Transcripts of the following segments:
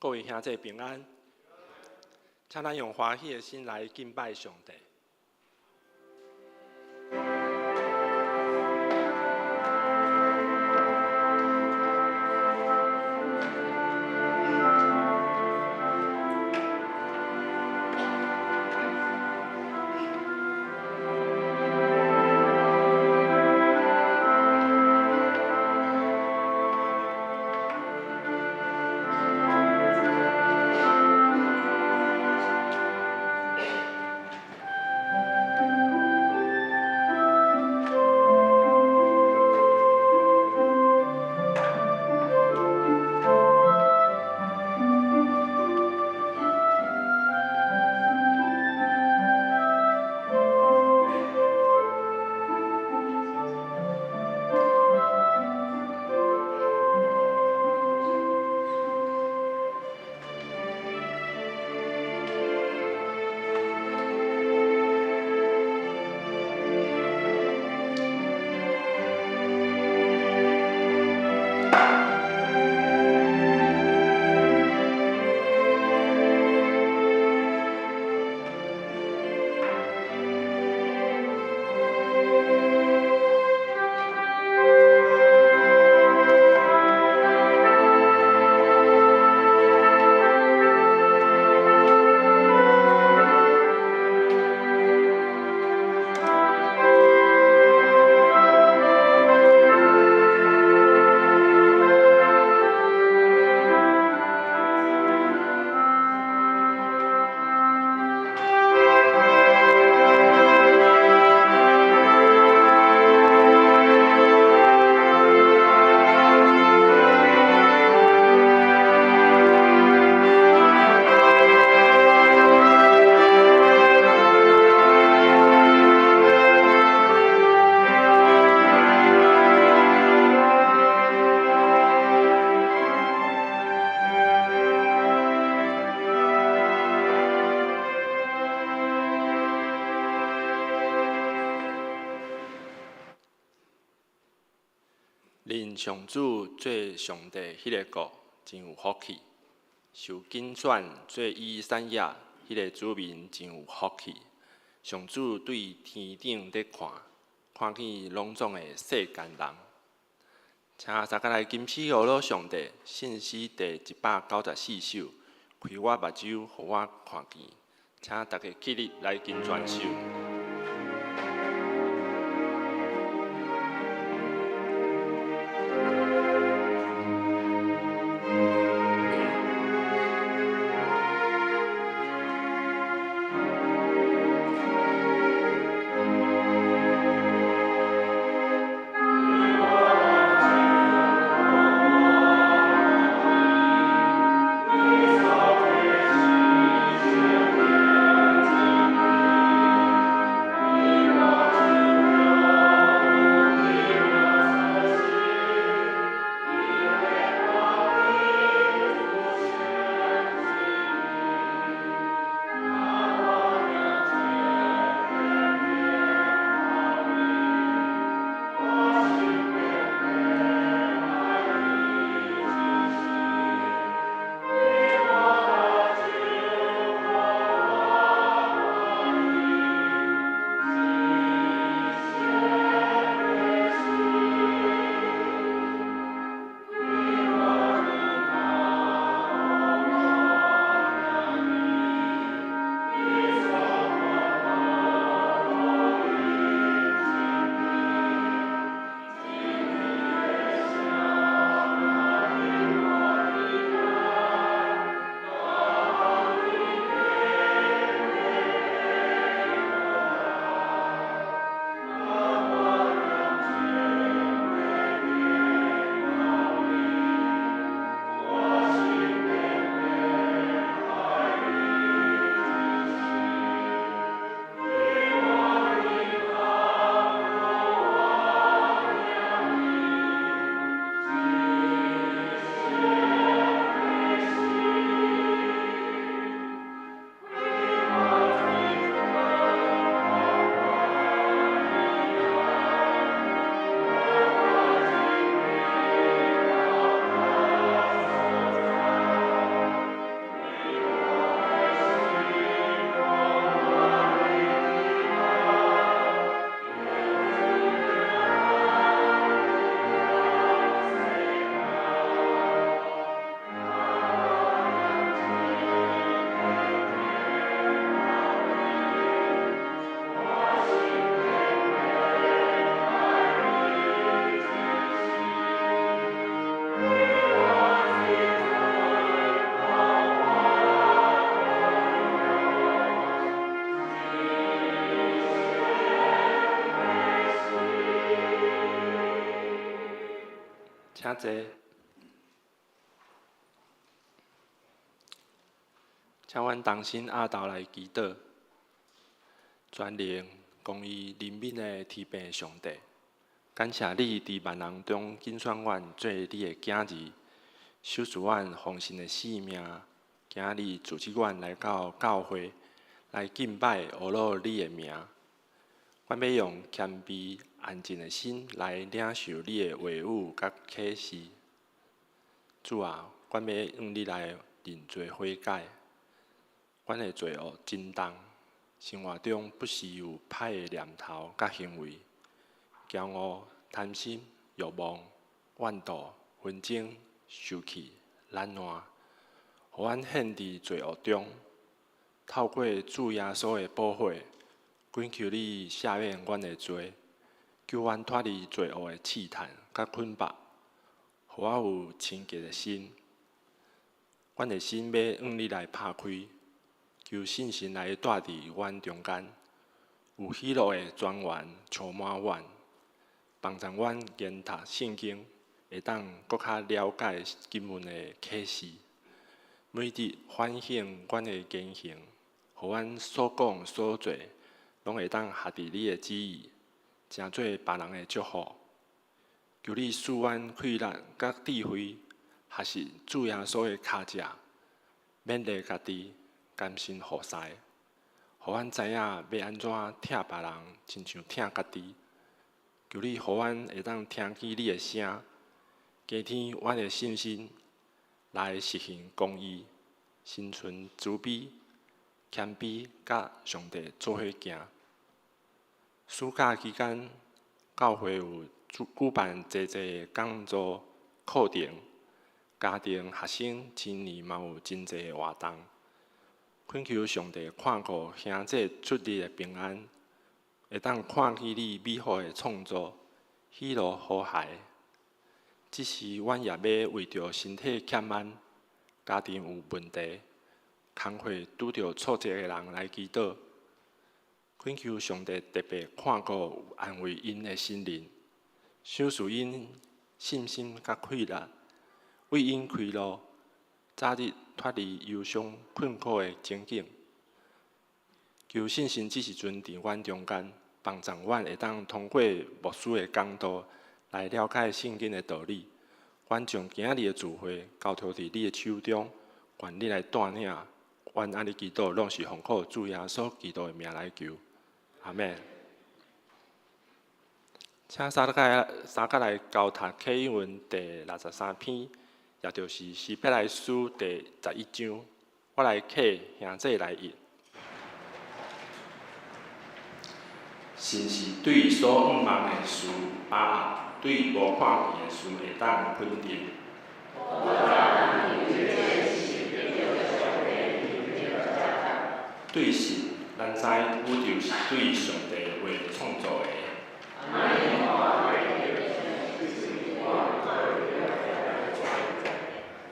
各位兄弟平安，請咱用歡喜的心來敬拜上帝。恁上主做上帝彼个國真有福氣，受揀選做伊產業彼个子民真有福氣。上主對天頂咧看，看見攏總的世間人。請大家來金詩學老上帝，信詩第194首，開我目睭，予我看見。請大家起立來金傳首。請坐。請阮同心阿頭來祈禱。全能、公義、憐憫的天父上帝，感謝你佇萬人中揀選阮做你的囝兒，賞賜阮豐盛的生命。今日組織阮來到教會來敬拜、阿羅你的名。阮欲用謙卑、安靜的心來領受你的話語佮啟示。主啊，阮欲向你來認罪悔改。阮的罪惡真重，生活中不時有歹的念頭佮行為，驕傲、貪心、欲望、怨妒、紛爭、受氣、懶惰，予阮陷佇罪惡中。透過主耶穌的寶血，懇求你赦免阮的罪，救阮脫離罪惡的試探佮捆綁，予我有清潔的心。阮的心欲向你來拍開。求聖神來蹛佇阮中間，有喜樂的泉源充滿阮，幫助阮研讀聖經，會當閣較了解經文的啟示。每日反省阮的言行，予阮所講所做，攏會當合佇你的旨意，成做別人的祝福。求你賜阮氣力佮智慧，學習主耶穌的跤跡，勉勵家己。甘心服侍，予阮知影欲按怎疼別人，親像疼家己。求你予阮會當聽見你的聲，加添阮的信心，來實行公義，心存慈悲、謙卑，佮上帝做伙行。暑假期間，教會有舉辦濟濟講座、課程，家庭、學生、青年嘛有真濟活動。懇求上帝看顧兄弟出入的平安，會當看見你美好的創造，喜樂和諧。這時，阮也欲為著身體欠安、家庭有問題、工課拄著挫折的人來祈禱。懇求上帝特別看顧安慰𪜶的心靈，賞賜𪜶信心佮氣力，為𪜶開路，早日脫離憂傷困苦的情景。求聖神這時陣佇阮中間，幫助阮會當通過牧師的講道來了解聖經的道理。阮將今仔日的聚會交託佇你的手中，願你來帶領。阮按呢祈禱，攏是奉靠主耶穌基督的名來求。阿們。請三個三角來交讀啟應文第63篇，也就是希伯來書第11章。我來啟，兄弟來譯。信是對所向望的事有把握，對無看見的事會當肯定。對信，咱知宇宙是對上帝話創造的。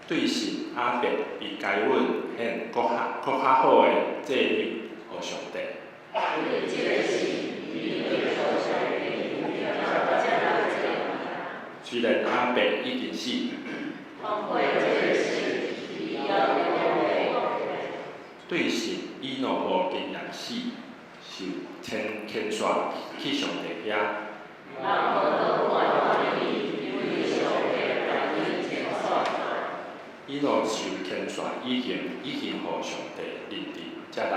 對信，亞伯比該隱獻閣較閣較好的祭物予上帝。雖然亞伯已經死，對信以諾無經驗死，受牽牽紲去上帝遐。以諾受牽紲以前，已經予上帝認定接納。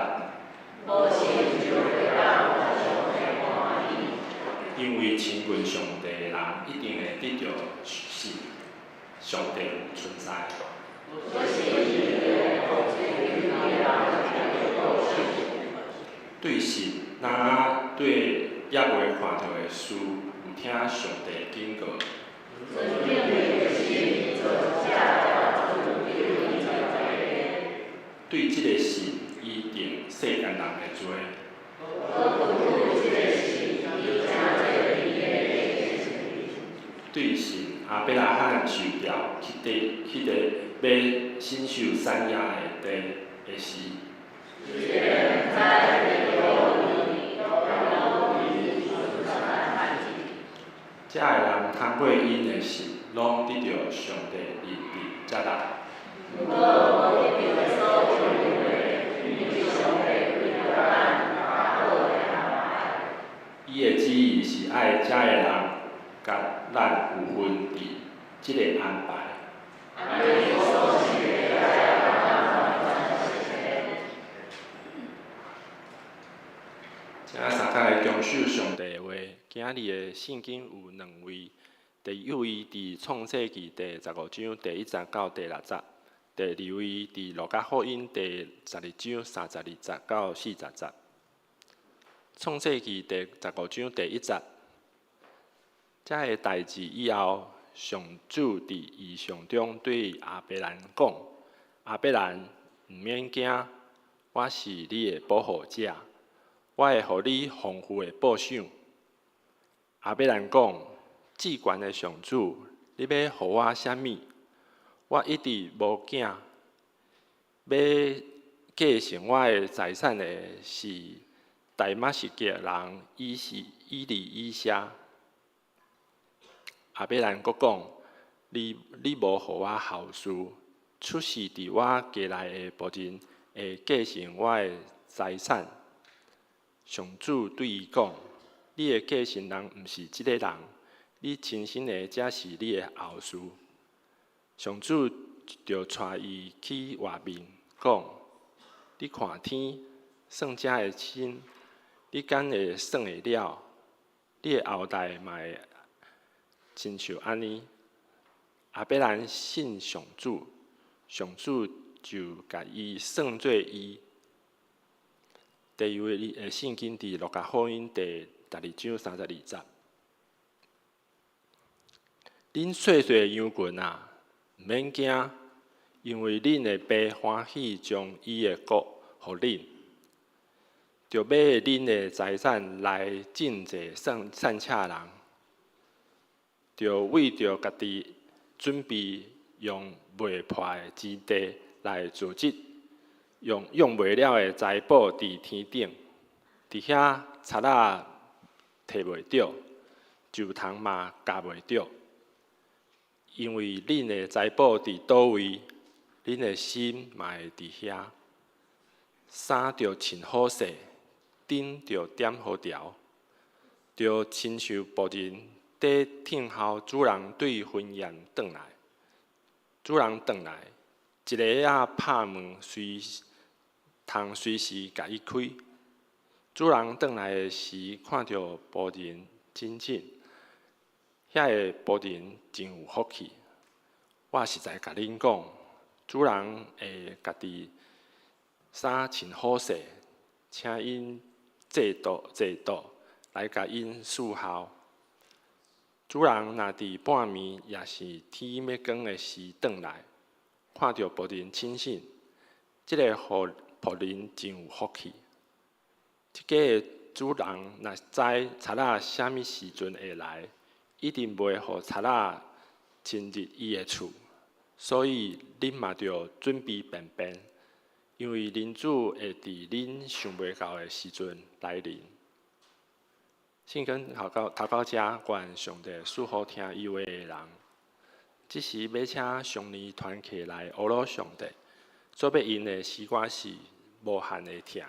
因為親近上帝的人，一定會得著信，上帝有存在。對信，挪亞對猶未看著的事，有聽上帝警告。對這个信，伊定世間人的罪。對信，亞伯拉罕受召去地去地欲承受產業的地的時。遮的人通過𪜶的信，攏得著上帝認得接納。毋過無得著所應許的，因為上帝為著咱較好的安排。伊的旨意是愛遮的人佮咱有份佇這个安排。按呢所信的才會當完全實現。請相共來遵守上帝的話。今仔日的聖經有兩位，第一位佇創世記第十五章第一節到第六節，第二位佇路加福音第十二章三十二節到四十節。創世記第十五章第一節，這个代誌以後，上主佇異象中對亞伯蘭講：亞伯蘭，毋免驚，我是你的保護者，我會予你豐富的報賞。亞伯蘭講：至懸的上主，你欲予我啥物？我一直無囝，欲繼承我的財產的是大馬士革人以利以謝。亞伯蘭閣講：你無予我後嗣，出世佇我家內的僕人會繼承我的財產。上主對伊講：你的繼承人毋是這个人，你親生的才是你的後嗣。上主就帶伊去外面，講：你看天，算遮的星，你敢會算會了？你的後代嘛會親像按呢。亞伯蘭信上主，上主就共伊算做義。第二位的聖經佇路加福音第十二章三十二節。恁細細的羊群啊，毋免驚，因為恁的爸歡喜將伊的國予恁。著賣恁的財產來賑濟散赤人，著為著家己準備用袂破的之地來貯積，用用袂了的財寶佇天頂，佇遐賊仔提袂著，蛀蟲嘛咬袂著。因為恁的財寶佇佗位，恁的心嘛會佇遐。衫著穿好勢，燈著點好條，著親像僕人佇等候主人對婚宴轉來。主人轉來，一个仔拍門，隨通隨時共伊開。主人轉來的時，看著僕人警醒，遐个僕人真有福氣。我實在共恁講，主人會家己衫穿好勢，請𪜶坐倒來共𪜶伺候。主人若佇半暝，抑是天欲光的時轉來，看著僕人清醒，這个僕人真有福氣。這家的主人若知賊仔啥物時陣會來，一定袂予賊仔侵入伊的厝。所以恁嘛著準備便便，因為人子會佇恁想袂到的時陣來臨。聖經頭到遮，願上帝賜福聽伊話的人。這時欲請少年團契來呵咾上帝，所欲用的詩歌是無限的疼。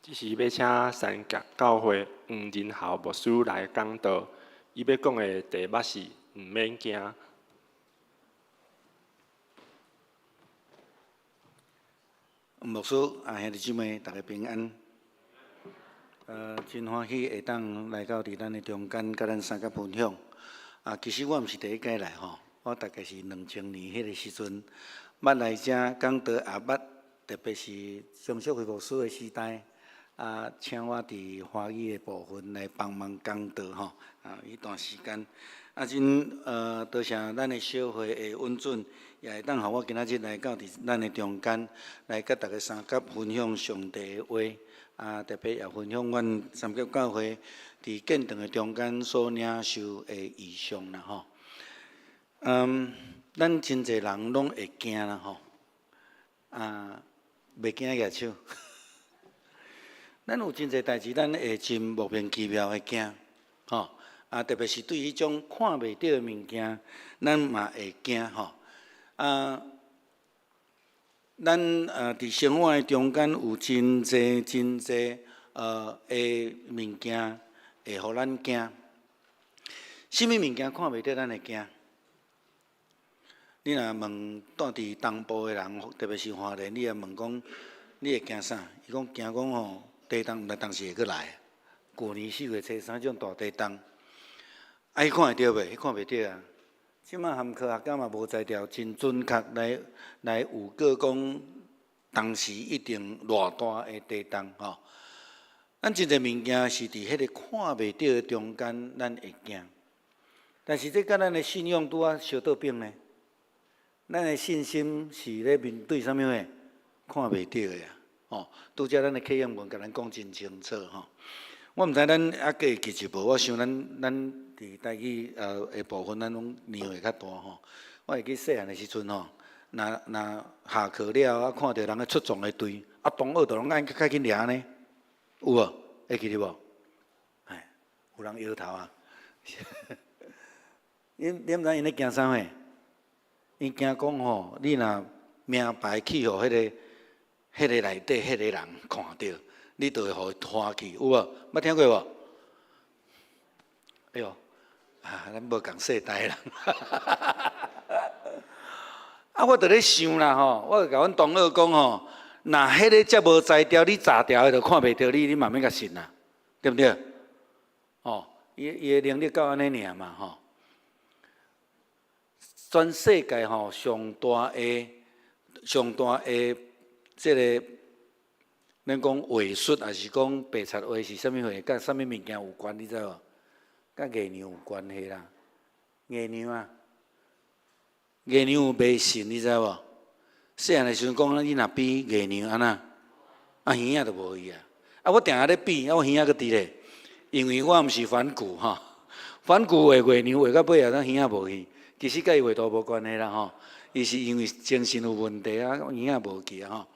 這時欲請三峽教會黃仁豪牧師來講道，伊欲講的題目是毋免驚。牧師啊，兄弟姊妹，大家平安。真歡喜會當來到佇咱的中間，佮咱相佮分享。啊，其實我毋是第一擺來吼，我大概是2000年彼个時陣，捌來遮講道，也捌特別是張淑慧牧師的時代，啊，請我佇華語的部分來幫忙講道吼。啊，彼段時間，啊，真多謝咱的小會的允准，也會當予我今仔日來到佇咱的中間，來佮大家相佮分享上帝的話，啊，特別也分享阮三峽教會佇建堂的中間所領受的異象啦吼。咱真濟人攏會驚啦吼，啊，袂驚舉手。咱有真濟代誌，咱會真莫名其妙會驚，吼。啊，特別是對彼種看袂著的物件，咱嘛會驚吼。啊，咱佇生活的中間有真濟真濟的物件會予咱驚。啥物物件看袂著，咱會驚？你若問住佇東部的人，特別是花蓮，你若問講你會驚啥？伊講驚講吼，地動毋知當時會閣來。舊年4月初3這種大地動。啊！彼看會著袂？彼看袂著啊！這馬含科學家嘛無才調真準確來預告講當時一定偌大的地動吼。咱真濟物件是佇彼个看袂著的中間，咱會驚。但是這佮咱的信仰拄仔相倒反呢？咱的信心是咧面對啥物貨？看袂著的啊！吼，拄才咱的啟應文共咱講真清楚吼。我毋知咱猶閣會記得無？我想咱佇台語的部分，咱攏年歲較大吼。我會記細漢的時陣吼，若若下課了啊，看著人咧出撞的隊，啊，同學就攏愛較緊掠呢，有無？會記得無？哎，有人搖頭啊。你毋知𪜶咧驚啥貨？𪜶驚講吼，你若名牌去予彼个內底彼个人看著。你就會予伊拖去，有無？捌聽過無？哎喲，啊，咱無仝世代人。啊，我就咧想啦吼，我就共阮同學講吼，若彼个遮無才調，你炸掉的就看袂著你，你嘛免共信啦，對毋對？哦，伊的能力到按呢爾嘛吼。全世界吼上大的這个。咱講話術，抑是講白賊話是啥物貨？佮啥物物件有關？你知無？佮月娘有關係啦。月娘啊，月娘有迷信，你知無？細漢的時陣講，你若比月娘按怎？啊耳仔就無去啊！啊，我定定咧比，啊我耳仔閣佇咧，因為我毋是反骨吼，反骨畫月娘畫到尾啊，咱耳仔無去。其實佮伊畫圖無關係啦吼，伊是因為精神有問題啊，耳仔無去啊吼。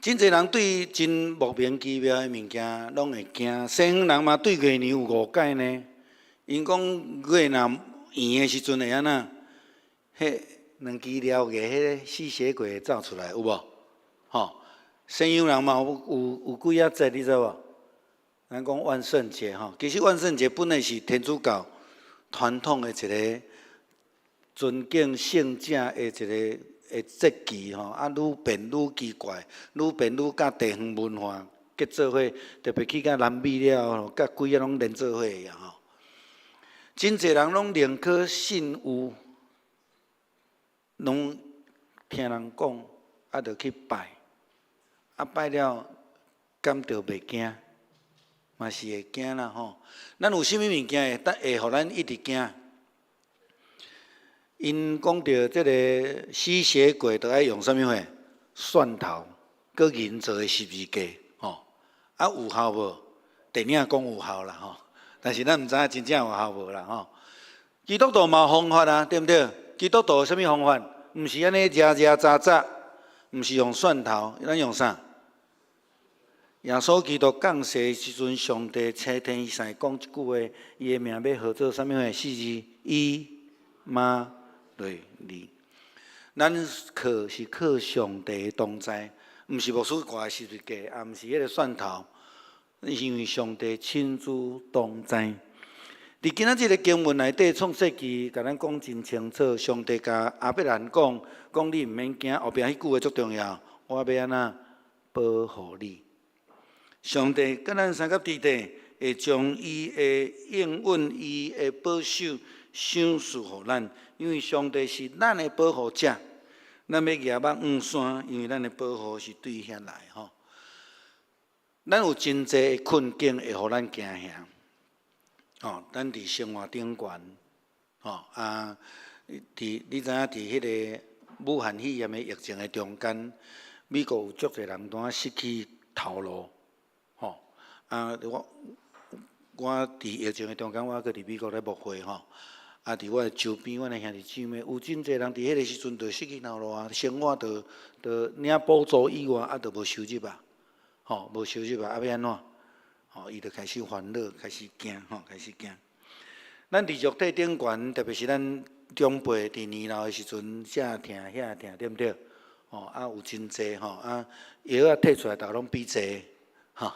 真濟人對真莫名其妙的物件攏會驚，西方人嘛對月娘有誤解呢。𪜶講月若圓的時陣會按怎？彼兩支獠牙，彼个吸血鬼會走出來，有無？吼，西洋人嘛有幾仔節，你知無？咱講萬聖節吼，其實萬聖節本來是天主教傳統的一个尊敬聖者的一个的節期吼，啊，愈變愈奇怪，愈變愈佮地方文化結做伙，特別去到南美了後，佮鬼仔攏連做伙啊吼。真濟人攏寧可信有，攏聽人講，啊，就去拜，啊拜了，敢著袂驚？嘛是會驚啦吼。咱有啥物物件會會予咱一直驚？𪜶講著這个吸血鬼，著愛用啥物貨？蒜頭，閣銀做的十字架，吼。啊有效無？電影講有效啦，吼。但是咱毋知影真正有效無啦，吼。基督徒嘛有方法啊，對毋對？基督徒有啥物方法？毋是按呢遮遮雜雜，毋是用蒜頭，咱用啥？耶穌基督降世的時陣，上帝差天使講一句話，伊的名欲號做啥物貨？四字以馬內利。咱靠是靠上帝的同在，毋是牧師掛的十字架，也毋是彼个蒜頭，因為上帝親自同在。佇今仔這个經文內底，創世記共咱講真清楚，上帝共亞伯蘭講，講你毋免驚，後壁彼句話足重要，我欲按怎保護你。上帝佮咱相佮佇底，會將伊的應允、伊的保守賞賜予咱，因為上帝是咱的保護者。咱欲舉目望山，因為咱的保護是對遐來吼。咱有真濟的困境會予咱驚嚇。吼，咱佇生活頂懸，吼啊，佇你知影佇彼个武漢肺炎的疫情的中間，美國有足濟人拄仔失去頭路，吼啊！我佇疫情的中間，我閣佇美國咧牧會吼，啊，佇我的周邊，阮的兄弟姊妹有真濟人佇彼个時陣就失去頭路啊，生活就就領補助以外，啊，就無收入啊，吼，無收入啊，啊，欲按怎？吼，伊就開始煩惱，開始驚，吼，開始驚。咱佇肉體頂懸，特別是咱長輩佇年老的時陣，這疼遐疼，對毋對？吼，啊有真濟吼，啊藥仔提出來，逐个攏比濟，吼。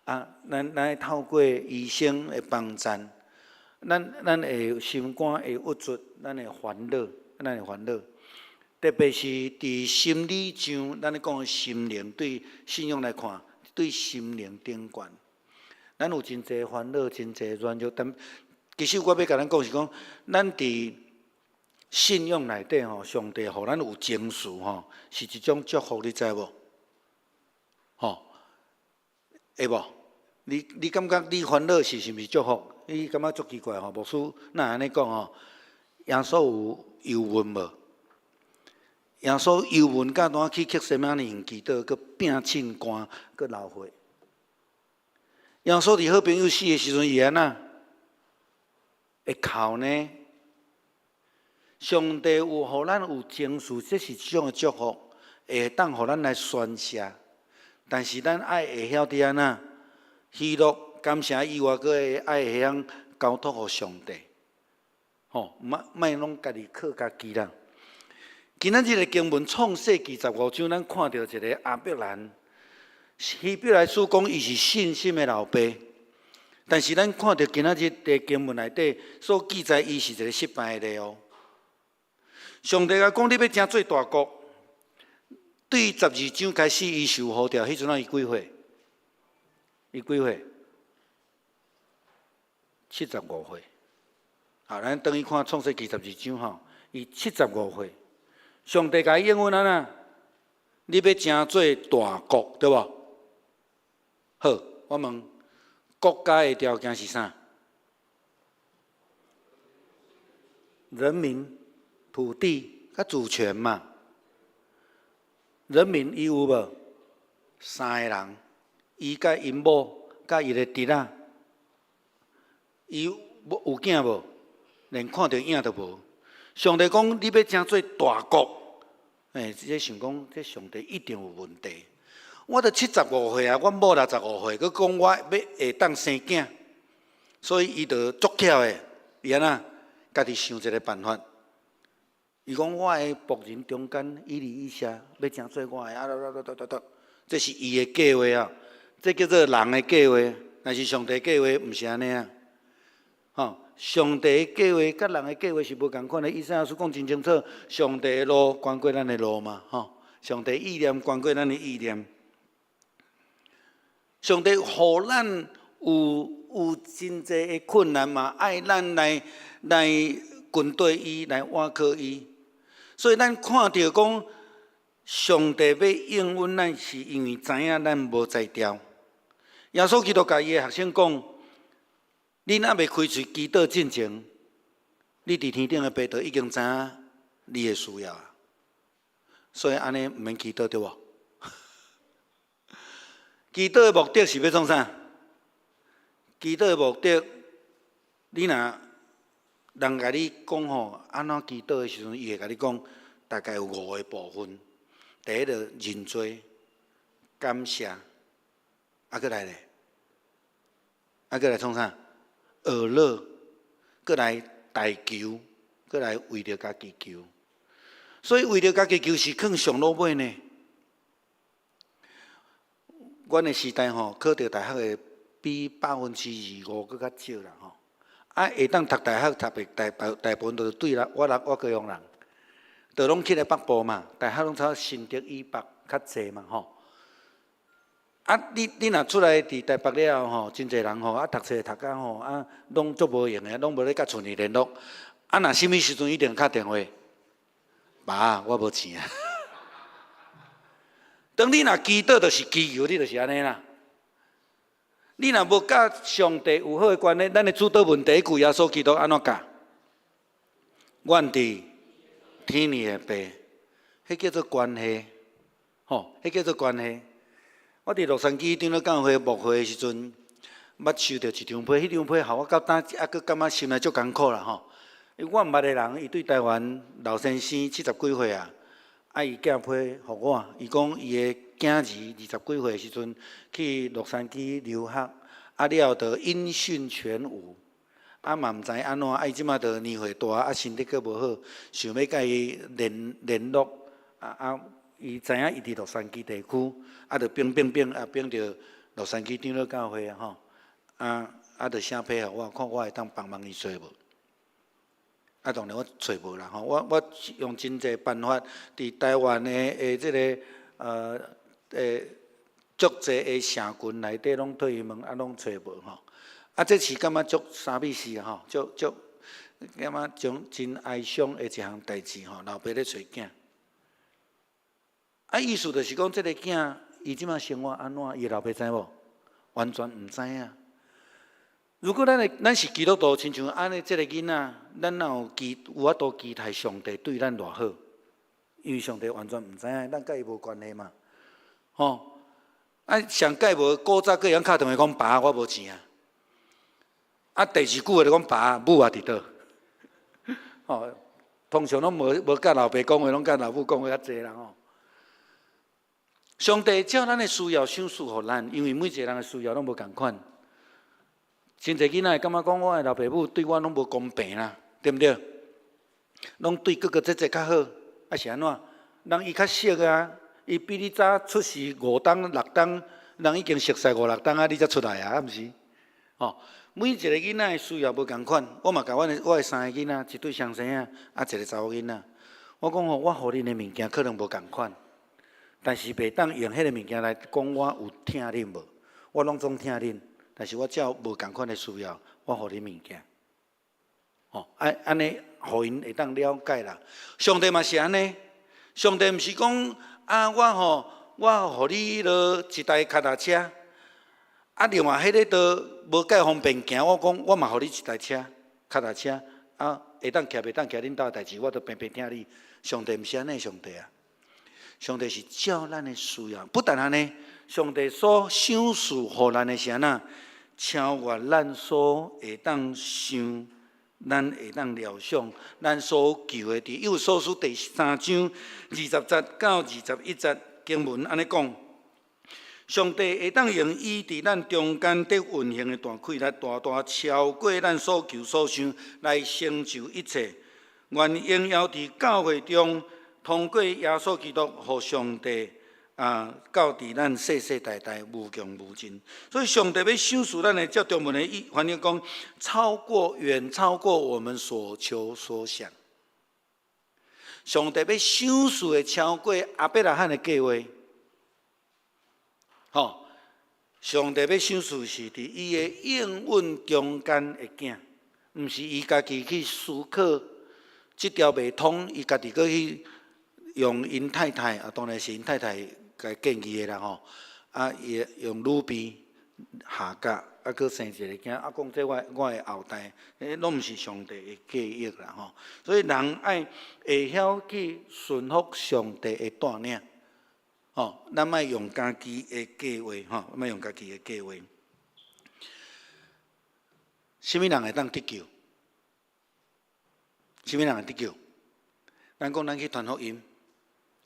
啊，咱愛透過醫生的幫贊，咱會心肝會鬱卒，咱會煩惱，咱會煩惱。特別是佇心理上，咱咧講的心靈，對信仰來看，對心靈頂懸。咱有真濟煩惱，真濟軟弱，但其實我欲共咱講是講，咱佇信仰內底吼，上帝予咱有情緒吼，是一種祝福，你知無？吼，會無？你感覺你煩惱是毋是祝福？你感覺足奇怪吼？牧師哪會按呢講吼？耶穌有憂悶無？耶穌憂悶甲怎去客西馬尼園祈禱，閣摒凊汗，閣流血。耶穌佇好朋友死的時陣，伊會按怎？會哭呢？上帝有予咱有情緒，這是一種的祝福，會當予咱來宣洩。但是咱愛會曉得按怎？喜樂、感謝以外，閣會愛會曉交託予上帝。吼，莫莫攏家己靠家己啦。今仔日的經文創世記十五章，咱看著一个亞伯蘭。希伯來書講，伊是信心的老爸，但是咱看著今仔日的經文內底所記載，伊是一个失敗的例哦。上帝共講，你欲成做大國，對十二章開始，伊受呼召，彼陣仔伊幾歲？伊幾歲？75歲。啊，咱轉去看創世記十二章吼，伊七十五歲。上帝共伊應允按怎？你欲成做大國，對無？好，我問國家的條件是啥？人民、土地、佮主權嘛。人民伊有無？三個人，伊佮𪜶某佮伊的侄仔，伊有有囝無？連看著影都無。上帝講，你欲成做大國，欸，這想講，這上帝一定有問題。我都七十五歲啊，阮某六十五歲，閣講我欲會當生囝，所以伊就足巧的，伊按怎？家己想一个辦法。伊講我的僕人中間，以利以謝欲成做我的啊啦啦啦啦啦，這是伊的計劃啊，這叫做人的計劃，但是上帝計劃毋是按呢啊。吼，上帝的計劃佮人的計劃是無仝款的。以賽亞書講真清楚，上帝的路懸過咱的路嘛，吼，上帝意念懸過咱的意念。上帝予咱有真濟的困難嘛，愛咱來跟隨伊，來倚靠伊。所以咱看著講，上帝欲應允咱，是因為知影咱無才調。耶穌基督共伊的學生講：恁猶未開喙祈禱進前，你佇天頂的爸就已經知影你的需要。所以按呢毋免祈禱對無？祈禱的目的是欲創啥？祈禱的目的，你若人共你講吼，按怎祈禱的時陣，伊會共你講，大概有五个部分。第一个認罪、感謝，啊，閣來咧，啊，閣來創啥？學樂，閣來代求，閣來為著家己求。所以為著家己求是囥上落尾呢。阮的時代吼，考著大學的比25%閣較少啦吼。啊，會當讀大學讀的大大大部分都是對啦，我人我高雄人，就攏去咧北部嘛，大學攏差新竹以北較濟嘛吼。啊，你若出來佇台北了後吼，真濟人吼，啊讀冊讀甲吼，啊攏足無閒的，攏無咧佮厝裡聯絡。啊，若啥物時陣一定敲電話，爸，我無錢啊。當你若祈禱，就是祈求，你就是按呢啦。你若無佮上帝有好的關係，咱的主禱文第一句耶穌基督按怎教？願佇天裡的父，彼叫做關係，吼，彼叫做關係。我佇洛杉磯長老教會牧會的時陣，捌收著一張批，彼張批予我到今猶閣感覺心內足艱苦啦吼。因為我毋捌的人，伊對台灣老先生七十幾歲啊，啊伊寄批予我，伊講伊的囝兒二十幾歲的時陣去洛杉磯留學，啊了後就音訊全無，啊嘛毋知按怎，啊伊這馬就年歲大，啊身體閣無好，想欲佮伊聯聯絡，啊啊，伊知影伊佇洛杉磯地區，啊就反反反啊反著洛杉磯長老教會啊吼，啊啊就寫批予我，看我會當幫忙伊揣無。啊，當然我揣無啦吼，我我用真濟辦法，佇台灣的的這个足濟的社群內底攏替伊問，啊攏揣無吼。啊，這是感覺足啥物事吼，足足感覺種真哀傷的一項代誌吼，老爸咧揣囝。啊，意思就是講，這个囝伊這馬生活按怎，伊老爸知無？完全毋知影。如果咱的咱是基督徒，親像按呢這个囡仔，咱若有期有法度期待上帝對咱偌好？因為上帝完全毋知影，咱佮伊無關係嘛，吼。啊，上蓋無古早閣會曉敲電話講爸，我無錢啊。啊，第二句話就講爸，母啊佇佗？吼，通常攏無無佮老爸講話，攏佮老母講話較濟啦吼。上帝照咱的需要賞賜予咱，因為每一個人的需要攏無仝款。真濟囡仔會感覺講，我的老爸母對我攏無公平啦，對毋對？攏對哥哥姐姐較好，啊是按怎？人伊較熟啊，伊比你早出世五冬六冬，人已經熟似五六冬啊，你才出來啊，啊毋是？吼，每一個囡仔的需要無仝款，我嘛共阮的我的三個囡仔，一對雙生仔，啊一個查某囡仔。我講吼，我予恁的物件可能無仝款，但是袂當用彼个物件來講我有疼恁無？我攏總疼恁。但是我照無仝款的需要，我予恁物件，吼，按按呢，予𪜶會當了解啦。上帝嘛是按呢，上帝毋是講啊，我吼，我予你彼落一台跤踏車，啊，另外彼个都無蓋方便行，我講我嘛予你一台車，跤踏車，啊，會當騎袂當騎，恁兜的代誌，我都平平疼你。上帝毋是按呢上帝啊，上帝是照咱的需要，不但按呢，上帝所賞賜予咱的是按怎？超越咱所會當想，咱會當料想，咱所求的。佇以弗所書第三章二十節到二十一節經文按呢講：上帝會當用伊佇咱中間得運行的大氣力，大大超過咱所求所想，來成就一切。願榮耀佇教會中，通過耶穌基督，予上帝。啊，到佇咱世世代代無窮無盡，所以上帝欲賞賜咱的，照中文的意翻譯講，超過遠超過我們所求所想。上帝欲賞賜的超過亞伯拉罕的計劃，吼！上帝欲賞賜是佇伊的應允中間的囝，毋是伊家己去思考，這條袂通，伊家己閣去用𪜶太太，啊，當然是𪜶太太。共建議的啦吼，啊，伊用女婢夏甲，啊，閣生一个囝，啊，講這我我的後代，彼攏毋是上帝的計劃啦吼。所以人愛會曉去順服上帝的帶領，吼，咱莫用家己的計劃，吼，莫用家己的計劃。啥物人會當得救？啥物人會得救？咱講咱去傳福音。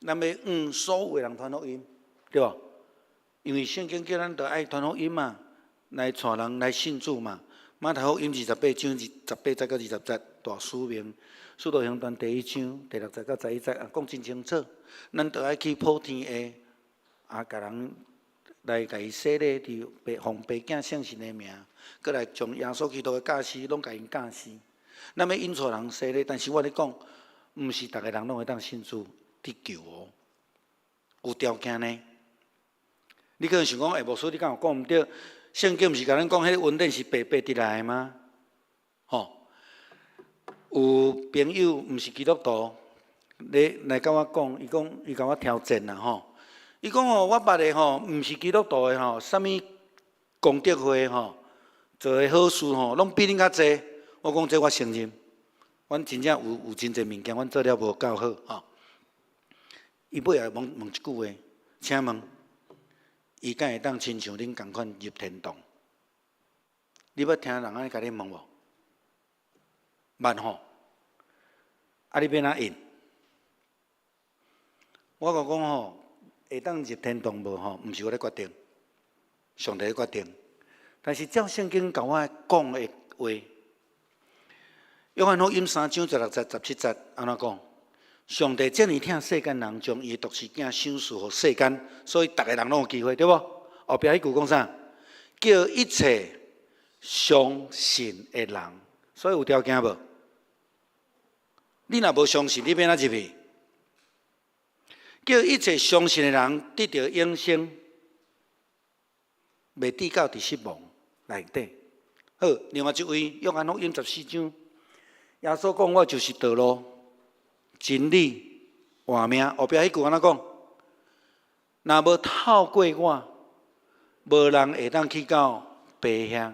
咱欲向所有的人傳福音，對無？因為聖經叫咱著愛傳福音嘛，來帶人來信主嘛。馬太福音二十八章二十八節到二十節，大使命。使徒行傳第一章第六節到十一節啊，講真清楚。咱著愛去普天下，啊，共人來共伊洗禮，佇父奉父囝聖神的名，閣來將耶穌基督的教示攏共𪜶教示。咱欲引帶人洗禮，但是我咧講，毋是逐个人攏會當信主得救哦，有條件呢。你可能想講，欸，牧師，你敢有講毋對？聖經毋是共咱講，彼個恩典是白白得來的嗎？吼，有朋友毋是基督徒，咧來共我講，伊講伊共我挑戰啦吼。伊講吼，我捌的吼，毋是基督徒的吼，啥物功德會吼，做的好事吼，攏比恁較濟。我講這我承認，阮真正有真濟物件，阮做了無夠好吼。伊尾仔問問一句話，請問，伊敢會當親像恁仝款入天堂？你捌聽人按呢共你問無？捌吼？啊，你欲按怎應？我共講吼，會當入天堂無吼，毋是我咧決定，上帝咧決定。但是照聖經共我講的話，約翰福音3章16節17節按怎講？上帝這爾疼世間人，將伊的獨生囝賞賜予世間，所以逐个人攏有機會，對無？後壁彼句講啥？叫一切相信的人，所以有條件無？你若無相信，你欲按怎入去？叫一切相信的人得著永生，袂致到佇失望內底。好，另外一位約翰福音14章，耶穌講：我就是道路、真理、活命。後壁彼句按怎講？若無透過我，無人會當去到父遐。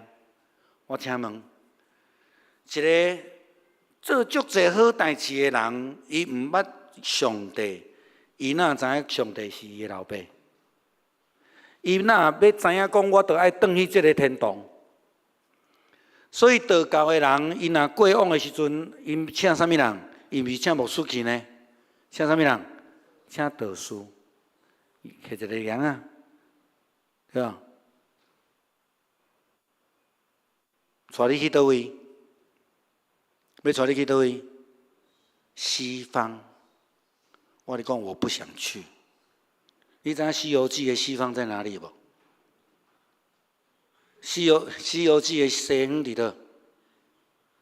我請問，一个做足濟好代誌的人，伊毋捌上帝，伊哪知影上帝是伊的老爸？伊哪欲知影講，我著愛轉去這个天堂？所以道教的人，𪜶若過往的時陣，𪜶請啥物人？伊毋是請牧師去呢？請啥物人？請道士，摕一個羊仔，對吧？帶你去佗位？欲帶你去佗位？西方。我共你講，我不想去。你知影《西遊記》的西方在哪裡無？《西遊記》的西方佇佗？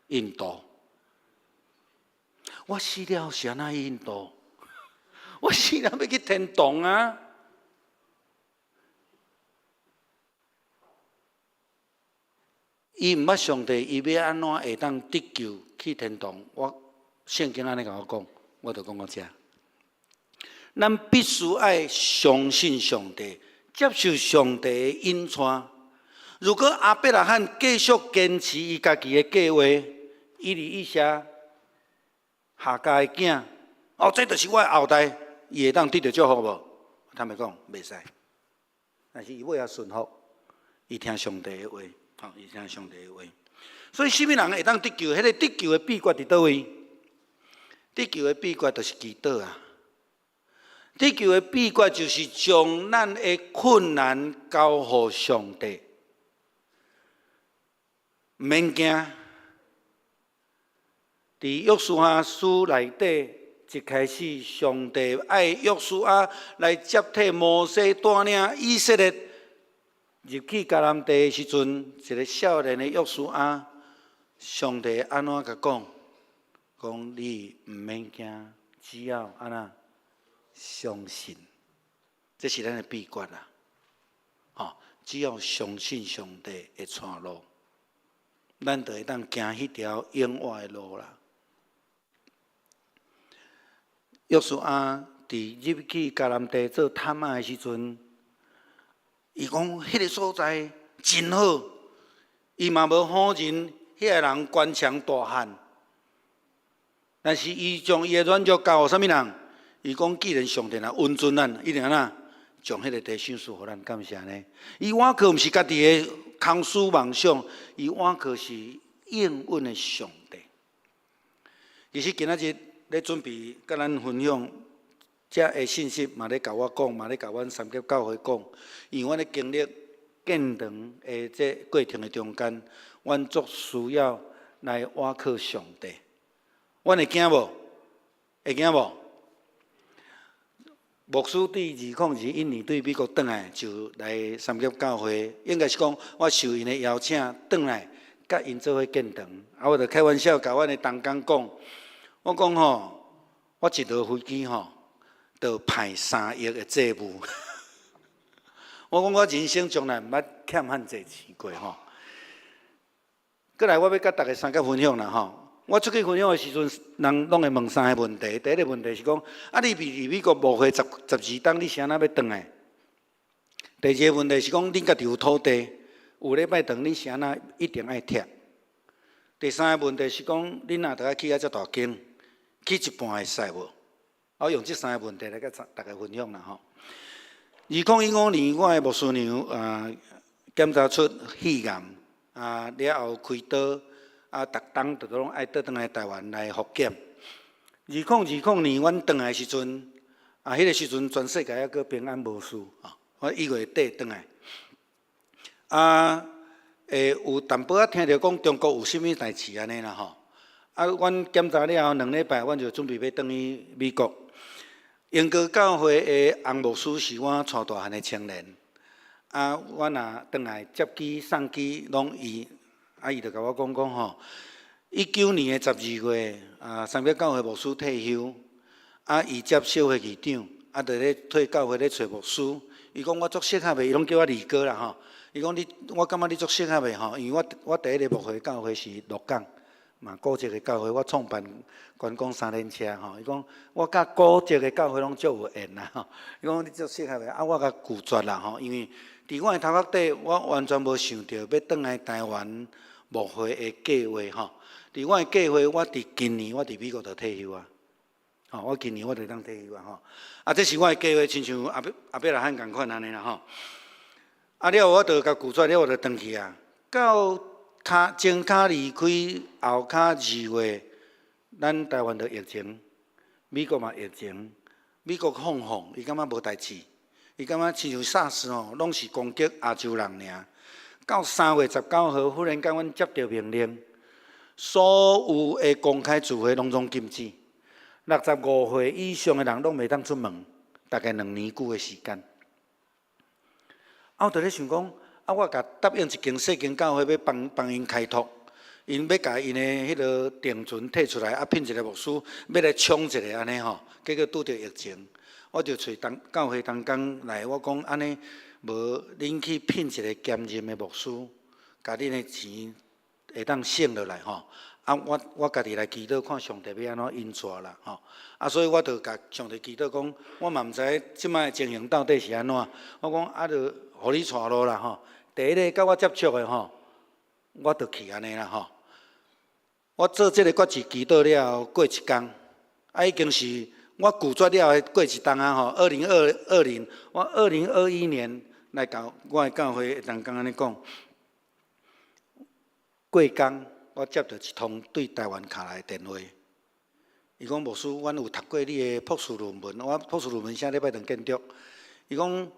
印度。我死了是按怎去印度？我死了欲去天堂啊！伊毋捌上帝，伊欲按怎會當得救去天堂？我聖經按呢共我講，我就講到遮。咱必須愛相信上帝，接受上帝的引帶。如果亞伯拉罕繼續堅持伊家己的計劃，以利以謝夏甲的囝，哦，這就是我的後代，伊會當得著祝福無？坦白講，袂使。但是伊尾仔順服，伊聽上帝的話，吼，伊聽上帝的話。所以，啥物人會當得救？彼個得救的秘訣佇佗位？得救的秘訣就是祈禱啊！得救的秘訣就是將咱的困難交予上帝，毋免驚。佇約書亞書內底，一開始，上帝愛約書亞來接替摩西帶領以色列入去迦南地的時陣，一个少年的約書亞，上帝按怎共講？講你毋免驚，只要按怎相信，這是咱的秘訣啦。吼，只要相信上帝會帶路，咱就會當行彼條永活的路啦。約書亞佇入去迦南地做探馬的時陣，伊講彼个所在真好，伊嘛無否認遐个人關強大漢，但是伊將伊的軟弱交予啥物人？伊講既然上帝若恩准咱，一定按怎將彼个地賞賜予咱，敢是按呢？伊倚靠毋是家己的空思妄想，伊倚靠是應允的上帝。其實今仔日咧準備佮咱分享遮个信息，嘛咧共我講，嘛咧共阮三峽教會講，因為阮咧經歷建堂的這過程的中間，阮足需要來倚靠上帝。阮會驚無？會驚無？牧師對2021年對美國轉來，就來三峽教會，應該是講我受𪜶的邀請轉來，佮𪜶做伙建堂。啊，我就開玩笑共阮的同工講，我講吼，我一落飛機吼，就派3億的債務。我講我人生從來毋捌欠遐濟錢過吼。過來，我欲佮大家三個分享啦吼。我出去分享的時陣，人攏會問三个問題。第一个問題是講，啊，你佇美國牧會12冬，你是按怎欲轉來？第二个問題是講，恁家己有土地，有禮拜堂，你是按怎一定愛拆？第三个問題是講，恁若著愛起遐遮大間，起一半會使無？我用這三个問題來佮大家分享啦吼。2015年，我的牧師娘啊檢查出肺癌，啊了後開刀。啊，逐冬就攏愛倒轉來台灣來復檢。2020年，阮轉來時陣，啊，彼个時陣全世界猶閣平安無事，啊，我1月底轉來。啊，有淡薄仔聽著講中國有啥物代誌按呢啦吼。啊，阮檢查了後2禮拜，阮就準備欲轉去美國。英國教會的洪牧師是我帶大漢的青年。啊，阮若轉來接機送機，攏伊。啊！伊就共我講講吼，19年的12月，啊，三峽教會牧師退休，啊，伊接小會議長，啊，就咧替教會咧揣牧師。伊講我足適合的，伊攏叫我二哥啦吼。伊講你，我感覺你足適合的吼，因為我第一个牧會教會是鹿港，嘛古蹟的教會，我創辦觀光三輪車吼。伊講我佮古蹟的教會攏足有緣啦吼。伊講你足適合的，啊，我共拒絕啦吼，因為佇我的頭殼底，我完全無想著欲轉來台灣牧會的計劃吼，佇我的計劃，我佇今年我佇美國就退休啊，吼，我今年我就當退休啊吼，啊，這是我的計劃，親像亞伯拉罕仝款按呢啦吼。啊了後我就共拒絕了，我就轉去啊。到跤前跤離開，後跤2月，咱台灣就疫情，美國嘛疫情，美國放放，伊感覺無代誌，伊感覺親像 SARS 吼，攏是攻擊亞洲人爾。到3月19號，忽然間阮接著命令，所有的公開聚會攏總禁止，65歲以上的人攏袂當出門，大概2年久的時間。啊，我就咧想講，啊，我共答應一間細間教會，欲幫幫𪜶開拓，𪜶欲共𪜶的彼个定存提出來，啊，聘一个牧師，欲來衝一下按呢吼，結果拄著疫情，我就揣同教會同工來，我講按呢。無，恁去聘一个兼任的牧師，共恁的錢會當省落來吼。啊，我家己來祈禱，看上帝欲按怎引帶啦吼。啊，所以我就共上帝祈禱講，我嘛毋知這擺的情形到底是按怎。我講啊，就予你帶路啦吼。第一个佮我接觸的吼，我就去按呢啦吼。我做這个決志祈禱了後，過一工，啊，已經是我拒絕了後過一冬啊吼。2020，我2021年來共我的教會同工按呢講，過工我接著一通對台灣敲來的電話，伊講牧師，阮有讀過你的博士論文，我博士論文寫禮拜堂建築。伊講，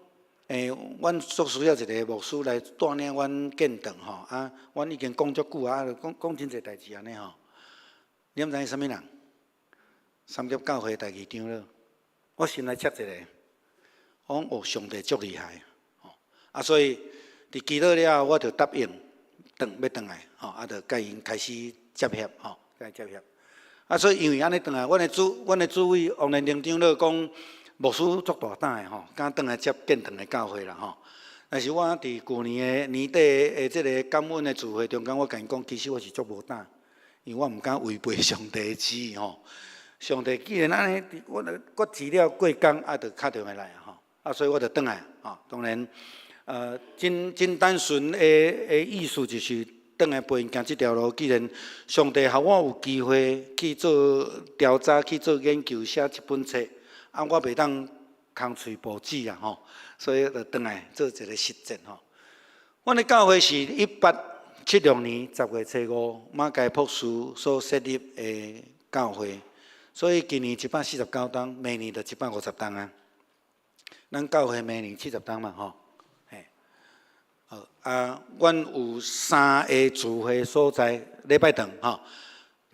阮足需要一个牧師來帶領阮建堂吼，啊，阮已經講足久啊，講講真濟代誌按呢吼。你毋知影啥物人？三峽教會第二長老，我心內切一下，我講哦，上帝足厲害。啊，所以佇祈禱了後，我就答應轉欲轉來，吼，啊，就共𪜶開始接洽，吼，共接洽。啊，所以因為按呢轉來，阮的主委王連玲長老講，牧師足大膽的吼，敢轉來接建堂的教會啦，吼。但是我佇舊年的年底的這个感恩的聚會中間，我共𪜶講，其實我是足無膽，因為我毋敢違背上帝的旨意，吼。上帝既然按呢，我決志了過工，啊，就敲電話來吼，啊，所以我就轉來，吼，當然。真單純的意思就是轉來陪𪜶行這條路。既然上帝予我有機會去做調查、去做研究、寫這本冊，啊，我袂當空喙無籽啊吼，所以就轉來做一个實踐吼。阮的教會是1876年10月初5，馬偕博士所設立的教會，所以今年149冬，明年就150冬啊。咱教會明年70冬嘛吼。啊，阮有三个聚會所在，禮拜堂吼。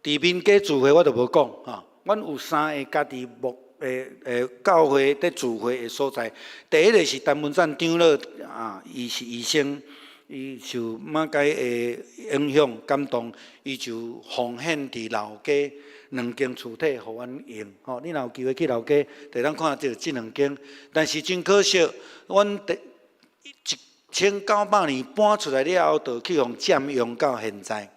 佇民間聚會我就無講吼。阮有三个家己牧的的教會佇聚會的所在。第一个是陳文贊長老啊，伊是醫生，伊受馬偕的影響感動，伊就奉獻佇老街兩間厝體予阮用。吼，你若有機會去老街，就會當看著這兩間。但是真可惜，阮第1900年搬出來了後，就去予佔用到現在。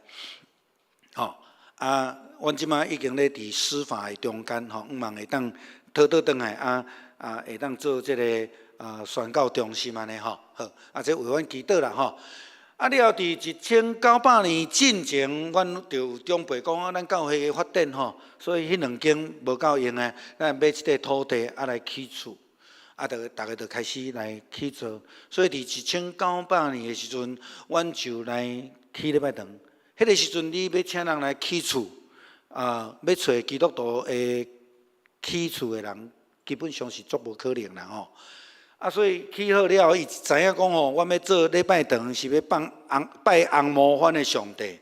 吼啊！阮這馬已經咧佇司法的中間，吼，向望會當討倒轉來啊啊，會當做這个啊宣教中心按呢吼，好，啊這為阮祈禱啦吼。啊了後佇1900年進前，阮就有長輩講啊，咱教會的發展吼，所以彼兩間無夠用的，咱買這塊土地啊來起厝，啊，就逐家就開始來起做。所以佇1900年的時陣，阮就來起禮拜堂。彼个時陣，你欲請人來起厝，啊，欲揣基督徒會起厝的人，基本上是足無可能啦吼。啊，所以起好了後，伊知影講吼，阮欲做禮拜堂是欲放紅拜紅毛番的上帝，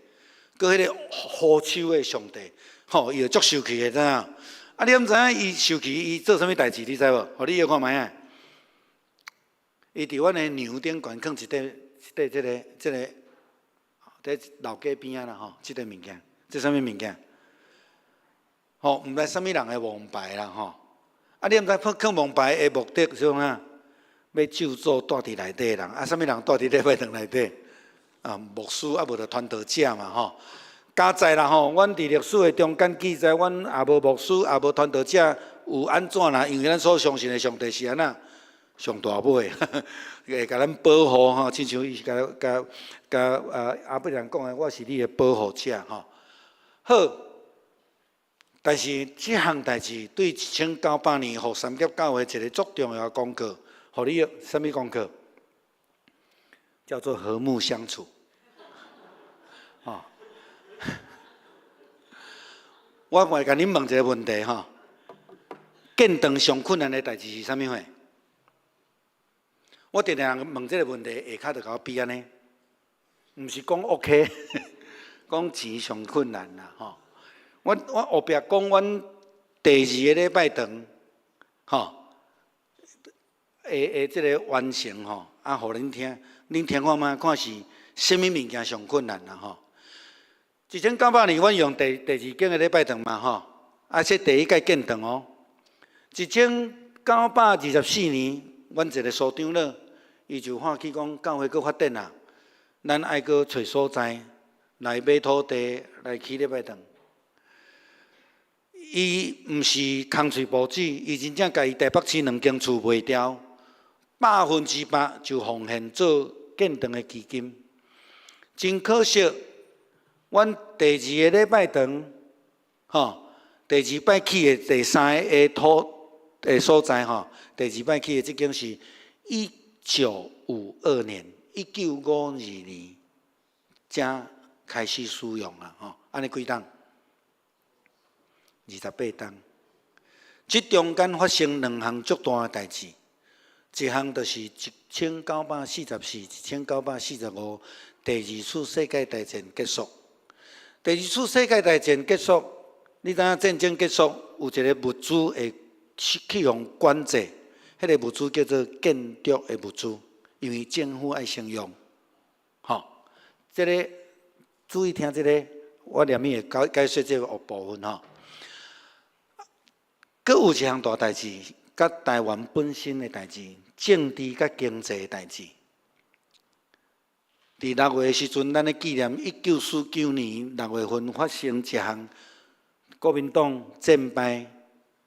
閣彼个呼手的上帝，吼，伊就足生氣的，知影？啊，你敢知影伊生氣，伊做啥物代誌？你知無？予你著看覓仔。伊佇阮的娘頂懸囥一塊一塊這个這个，佇老街邊仔啦吼，這个物件，這啥物物件？吼，毋知啥物人的王牌啦吼。啊，你毋知囥囥王牌的目的是創啥？欲咒詛蹛佇內底的人。啊，啥物人蹛佇禮拜堂內底？啊，牧師啊，無就傳道者嘛吼。佳哉啦吼，阮佇歷史的中間記載，阮也無牧師，也無傳道者，有按怎啦？因為咱所相信的上帝是按怎？上大尾，會共咱保護吼，親像伊是共共共啊亞伯蘭講的，我是你的保護者吼。好。但是這項代誌對1900年，予三峽教會一个足重要的功課，予你啥物功課？叫做和睦相處。吼，我會共恁問一个問題吼：建堂上困難的代誌是啥物貨？我定定問這个問題，下跤就共我比按呢，毋是講 OK，講錢上困難啦吼。我我後壁講，阮第二个禮拜堂，吼，的這个完成吼，啊，予恁聽，恁聽看覓，看是啥物物件上困難啦吼。1900年，阮用第第二間的禮拜堂嘛吼，啊，這第一屆建堂哦。1924年，阮一个蘇長老，伊就發起講，教會閣發展啊，咱愛閣揣所在來買土地來起禮拜堂。伊毋是空喙報紙，伊真正共伊台北市兩間厝賣掉，100%就奉獻做建堂的基金。真可惜，阮第二个禮拜堂，吼，第二擺起的第三个土的所在吼，第二擺起的這間是1952年，1952年才開始使用啊，吼，按呢幾冬？28冬，這中間發生兩項足大的代誌，一項就是1944、1945第二次世界大戰結束。第二次世界大戰結束，你知影戰爭結束有一个物資會去予管制，彼个物資叫做建築的物資，因為政府愛先用。吼，這个注意聽這个，我連面會解解說這个部分吼。閣有一項大代誌，佮台灣本身的代誌，政治佮經濟的代誌。佇6月的時陣，咱咧紀念1949年6月份發生一項國民黨戰敗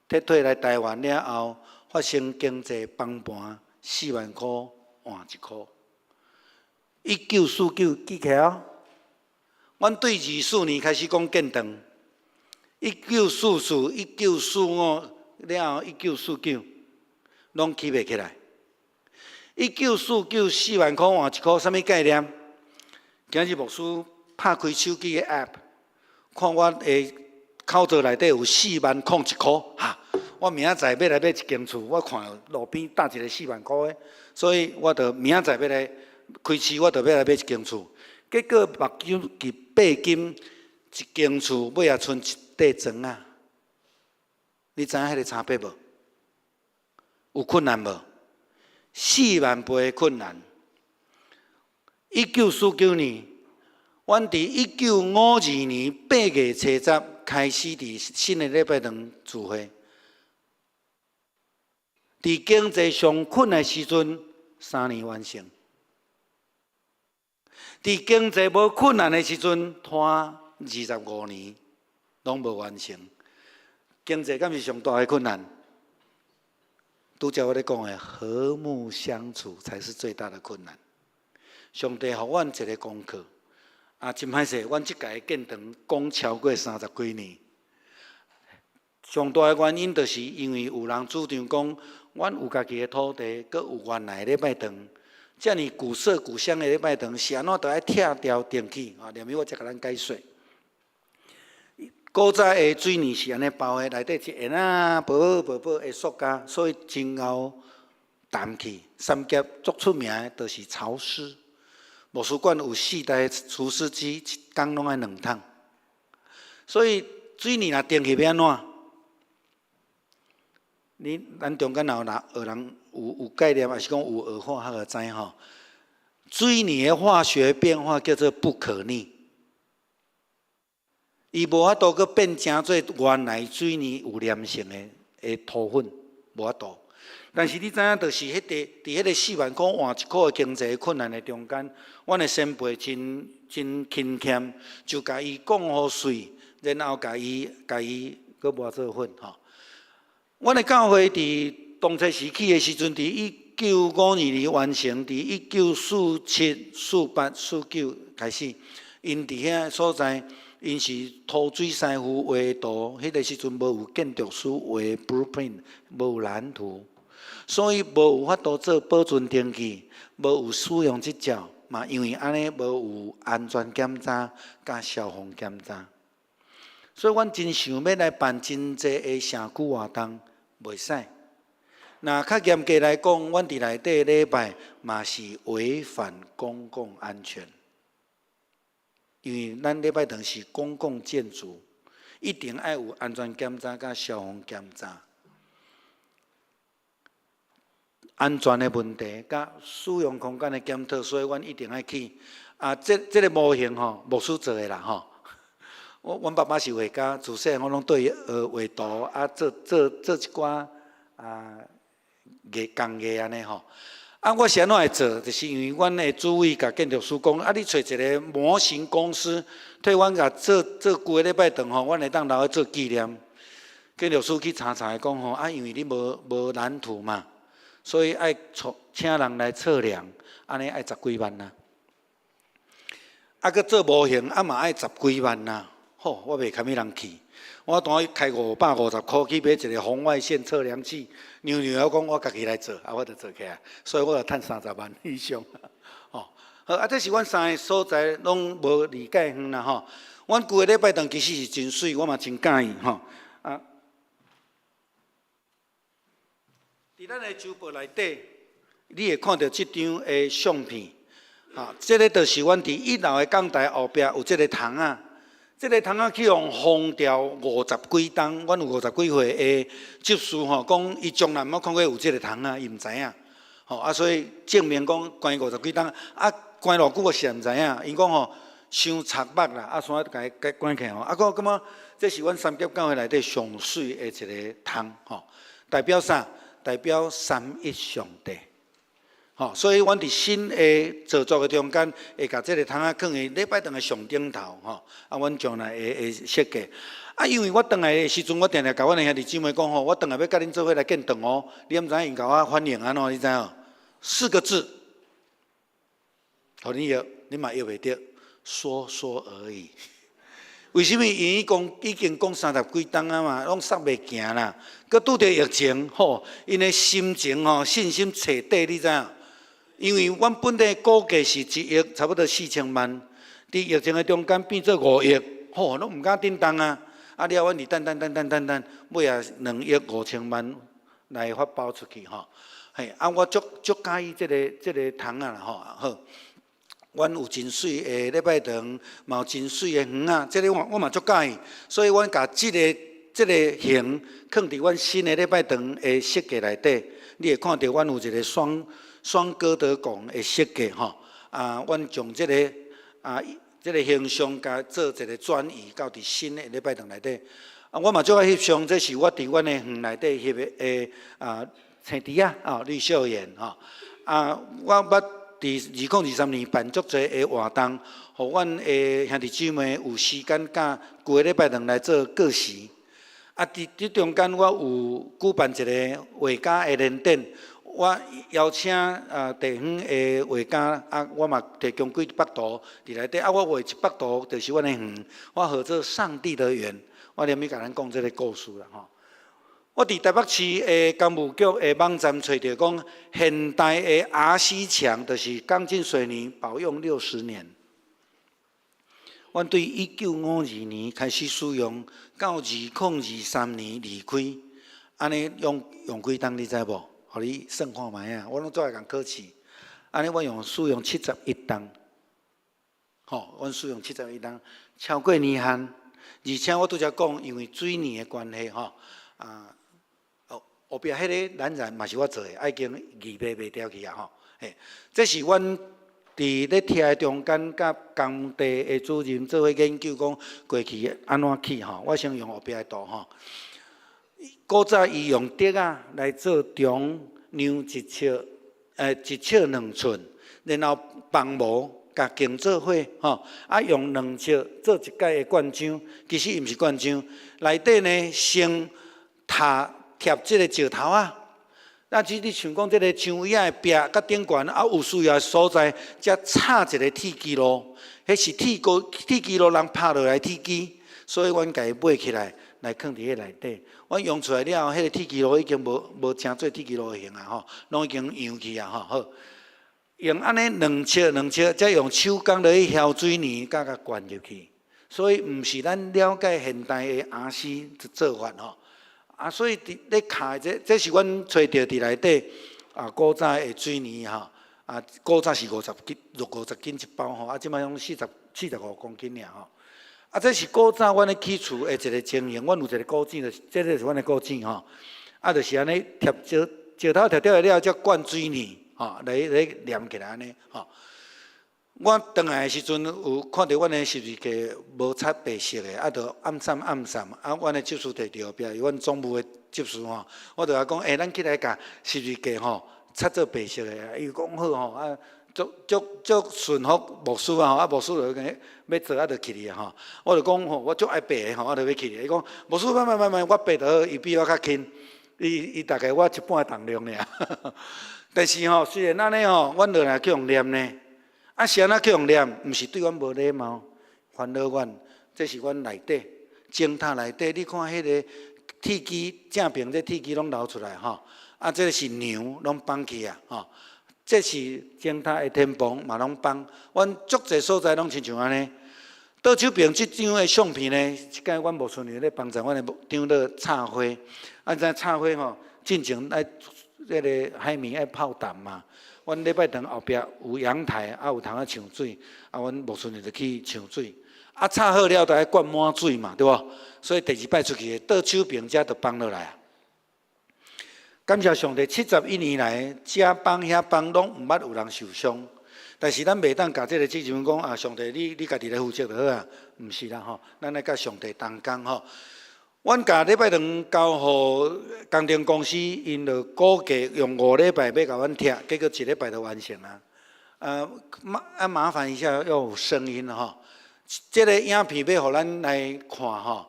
撤退來台灣了後，發生經濟崩盤，4萬箍換一箍。1949記起來哦，阮對24年開始講建堂。1944、1945了後，1949攏起袂起來。19494萬箍換一箍，啥物概念？今日牧師拍開手機的 App，看我的口座內底有4萬空一箍，哈！我明仔載欲來買一間厝，我看路邊搭一个4萬箍的，所以我就明仔載欲來開市，我就欲來買一間厝。結果目睭佇八金一間厝尾仔賰一塊磚仔，你知影彼个差別無？有困難無？4萬倍的困難。1949年，阮佇1952年8月初十開始佇新的禮拜堂聚會。佇經濟上困難時陣，3年完成。佇經濟無困難的時陣，拖25年攏無完成。經濟敢是上大的困難？拄才我咧講的和睦相處才是最大的困難。上帝予阮一個功課，啊，真歹勢，阮這屆建堂講超過三十幾年。上大的原因就是因為有人主張講，阮有家己的土地，閣有原來禮拜堂，遮爾古色古香的禮拜堂，是按怎都愛拆掉重起？啊，連尾我才共咱解說。古早的水泥是按呢包的，內底一掩仔薄薄薄的塑膠，所以真𠢕澹去。三峽足出名的，就是潮濕。牧師館有四台除濕機，一工攏愛兩桶。所以水泥若定去欲按怎？你咱中間若有人學人有概念，抑是講有學化學就知吼。水泥的化學變化叫做不可逆。伊無法度閣變成做原來水泥有黏性的塗粉，無法度。但是你知影，就是彼個佇彼個4萬箍換1箍的經濟困難的中間，阮的先輩真真勤儉，就共伊降予水，然後共伊共伊閣磨做粉吼。阮的教會佇當初時起的時陣，佇1952年完成，佇1947、48、49開始，𪜶佇遐所在。𪜶是塗水師傅畫圖，彼個時陣無有建築師畫 blueprint，無有藍圖，所以無有法度做保存登記，無有使用執照，嘛因為按呢無有安全檢查佮消防檢查，所以阮真想欲來辦真濟的社區活動，袂使。若較嚴格來講，阮佇內底禮拜嘛是違反公共安全。因為咱禮拜堂是公共建築，一定愛有安全檢查佮消防檢查，安全的問題佮使用空間的檢討，所以阮一定愛去。啊，這個模型吼，牧師做的啦吼。阮爸爸是畫家，自細我攏對伊學畫圖，啊，做做做一寡啊藝工藝按呢吼。啊，我是按怎會做？就是因為阮的主委共建築師講，啊，你揣一個模型公司，替阮共做做舊的禮拜堂吼，阮會當留咧做紀念。建築師去查查講吼，啊，因為你無無藍圖嘛，所以愛請人來測量，按呢愛十幾萬啊。啊，閣做模型，啊嘛愛十幾萬啊。吼，我袂堪彼人去。我當去開550箍去買一個紅外線測量器，娘娘我講我家己來做，啊，我就做起來，所以我就趁30萬以上。吼，好，啊，這是阮三个所在攏無離界遠啦吼。阮舊的禮拜堂其實是真媠，我嘛真佮意吼。啊，佇咱的周報內底，你會看著這張的相片，吼，這个就是阮佇一樓的講台後壁有這个窗仔。這个窗仔去予封掉五十幾冬，阮有五十幾歲的執事吼，講伊從來毋捌看過有這个窗仔，伊毋知影，吼啊，所以證明講關五十幾冬，啊關偌久我實毋知影，𪜶講吼傷賊目啦，啊所以共伊關起來吼，啊我感覺這是阮三峽教會內底上媠的一个窗吼，代表啥？代表三一上帝。吼，所以阮佇新的製作的中間，會共這个窗仔囥佇禮拜堂的上頂頭，吼。啊，阮將來會會設計。啊，因為我轉來的時陣，我定定共阮的兄弟姊妹講吼，我轉來欲佮恁做伙來建堂哦。你敢知影𪜶共我反應按怎？你知無？四個字，予你譯，你嘛譯袂著，說說而已。為啥物？因為講已經講三十幾冬啊嘛，攏煞袂行啦。閣拄著疫情，吼，𪜶的心情吼，信心徹底，你知影？因為阮本地估計是1億，差不多4000萬，佇疫情的中間變做5億，吼，攏毋敢振動啊！啊了，阮佇等等等等等等，尾仔2億5000萬來發包出去吼。嘿，啊，我足足佮意這个這个窗仔啦吼，好，阮有真媠的禮拜堂，嘛有真媠的園仔，這个我我嘛足佮意，所以阮共這个。這个形，囥佇阮新的禮拜堂的設計內底，你會看著阮有一個雙雙哥德拱的設計吼。啊，阮將這个啊，這个形象共做一個轉移到佇新的禮拜堂內底。啊，我嘛足愛翕相，這是我佇阮的園內底翕的的啊，青枝仔啊，綠繡眼吼。啊，我捌佇2023年辦足濟的活動，予阮的兄弟姊妹有時間佮規个禮拜堂來做過時。啊，佇這中間我有舉辦一個畫家的聯展，我邀請啊地方的畫家，啊，我嘛提供幾幅圖佇內底，啊，我畫一幅圖就是阮的園，我號做上帝的園，我連續共咱講這个故事啦吼。我佇台北市的工務局的網站揣著講，現代的 RC 牆就是鋼筋水泥保用60年。阮對1952年開始使用，到2023年離開，按呢用用幾冬你知無？予你算看覓啊！我攏做愛共考試，按呢我用使用71冬，吼，阮使用七十一冬，超過年限，而且我拄才講，因為水泥的關係，吼，啊，哦，後壁彼个冉冉嘛是我做的，已經義賣賣掉去啊，吼，嘿，這是阮佇咧拆的中間，佮工地的主任做伙研究，講過去按怎起吼。我先用後壁的圖吼。古早伊用竹仔來做長，量一尺，1尺2寸，然後綁膜共釘做伙吼，啊用2尺做一擺的灌漿，其實伊毋是灌漿，內底呢先貼貼這个石頭仔。啊，只你想講，這个牆圍仔的壁佮頂懸，啊有需要的所在，才插一个鐵支路，彼是鐵高鐵支路人拍落來鐵支，所以阮共伊買起來來囥佇彼內底。阮用出來了後，彼个鐵支路已經無無成做鐵支路的形啊吼，攏已經揚去啊吼。好，用按呢兩尺兩尺，再用手工落去敲水泥，佮共灌入去。所以毋是咱了解現代的 RC 做法吼。啊，所以佇咧敲這，這是阮揣著佇內底啊，古早的水泥吼，啊，古早是50斤，六五十斤一包吼，啊，這擺攏45公斤爾吼。啊，這是古早阮咧起厝的一个情形，阮有一个古井，就是這个是阮的古井吼。啊，就是按呢貼石石頭貼掉了，才灌水泥吼，來來黏起來按呢吼。我轉來的時陣有看著阮的十字架無漆白色的，啊，就暗閃暗閃。啊，阮的執事佇佇後壁，是阮總務的執事吼，我就共講，欸，咱起來共十字架吼漆做白色的。伊講好吼，啊，足足足順服牧師啊吼，啊，牧師就講欲做啊，就去哩吼。我就講吼，我足愛白的吼，我就欲去哩。伊講牧師，莫莫莫莫，我白就好，伊比我較輕，伊伊大概我一半重量爾。但是吼，雖然按呢吼，阮落來去予黏呢。啊，是按怎去予黏？毋是對阮無禮貌，煩惱阮。這是阮內底，鐘塔內底，你看彼个鐵支正爿，這鐵支攏流出來吼。啊，這个是娘攏綁起啊，吼。這是鐘塔的天棚嘛攏綁。阮足濟所在攏親像按呢。倒手爿這張的相片呢，這擺阮牧師娘咧幫助阮的長老插花。啊，知插花吼，進前愛這个海綿愛泡淡嘛。阮禮拜堂後壁有陽台，啊有通仔搶水，啊阮牧師娘就去搶水，啊插好了，就愛灌滿水嘛，對無？所以第二擺出去，倒手爿遮就放落來啊。感謝上帝，71年來，遮放遐放攏毋捌有人受傷。但是咱袂當共這个責任講啊，上帝你你家己來負責就好啊，毋是啦吼，咱愛佮上帝同工吼。阮共禮拜堂交予工程公司，𪜶就估計用5禮拜欲共阮拆，結果一禮拜就完成啊。麻啊麻煩一下要有聲音吼。這个影片欲予咱來看吼。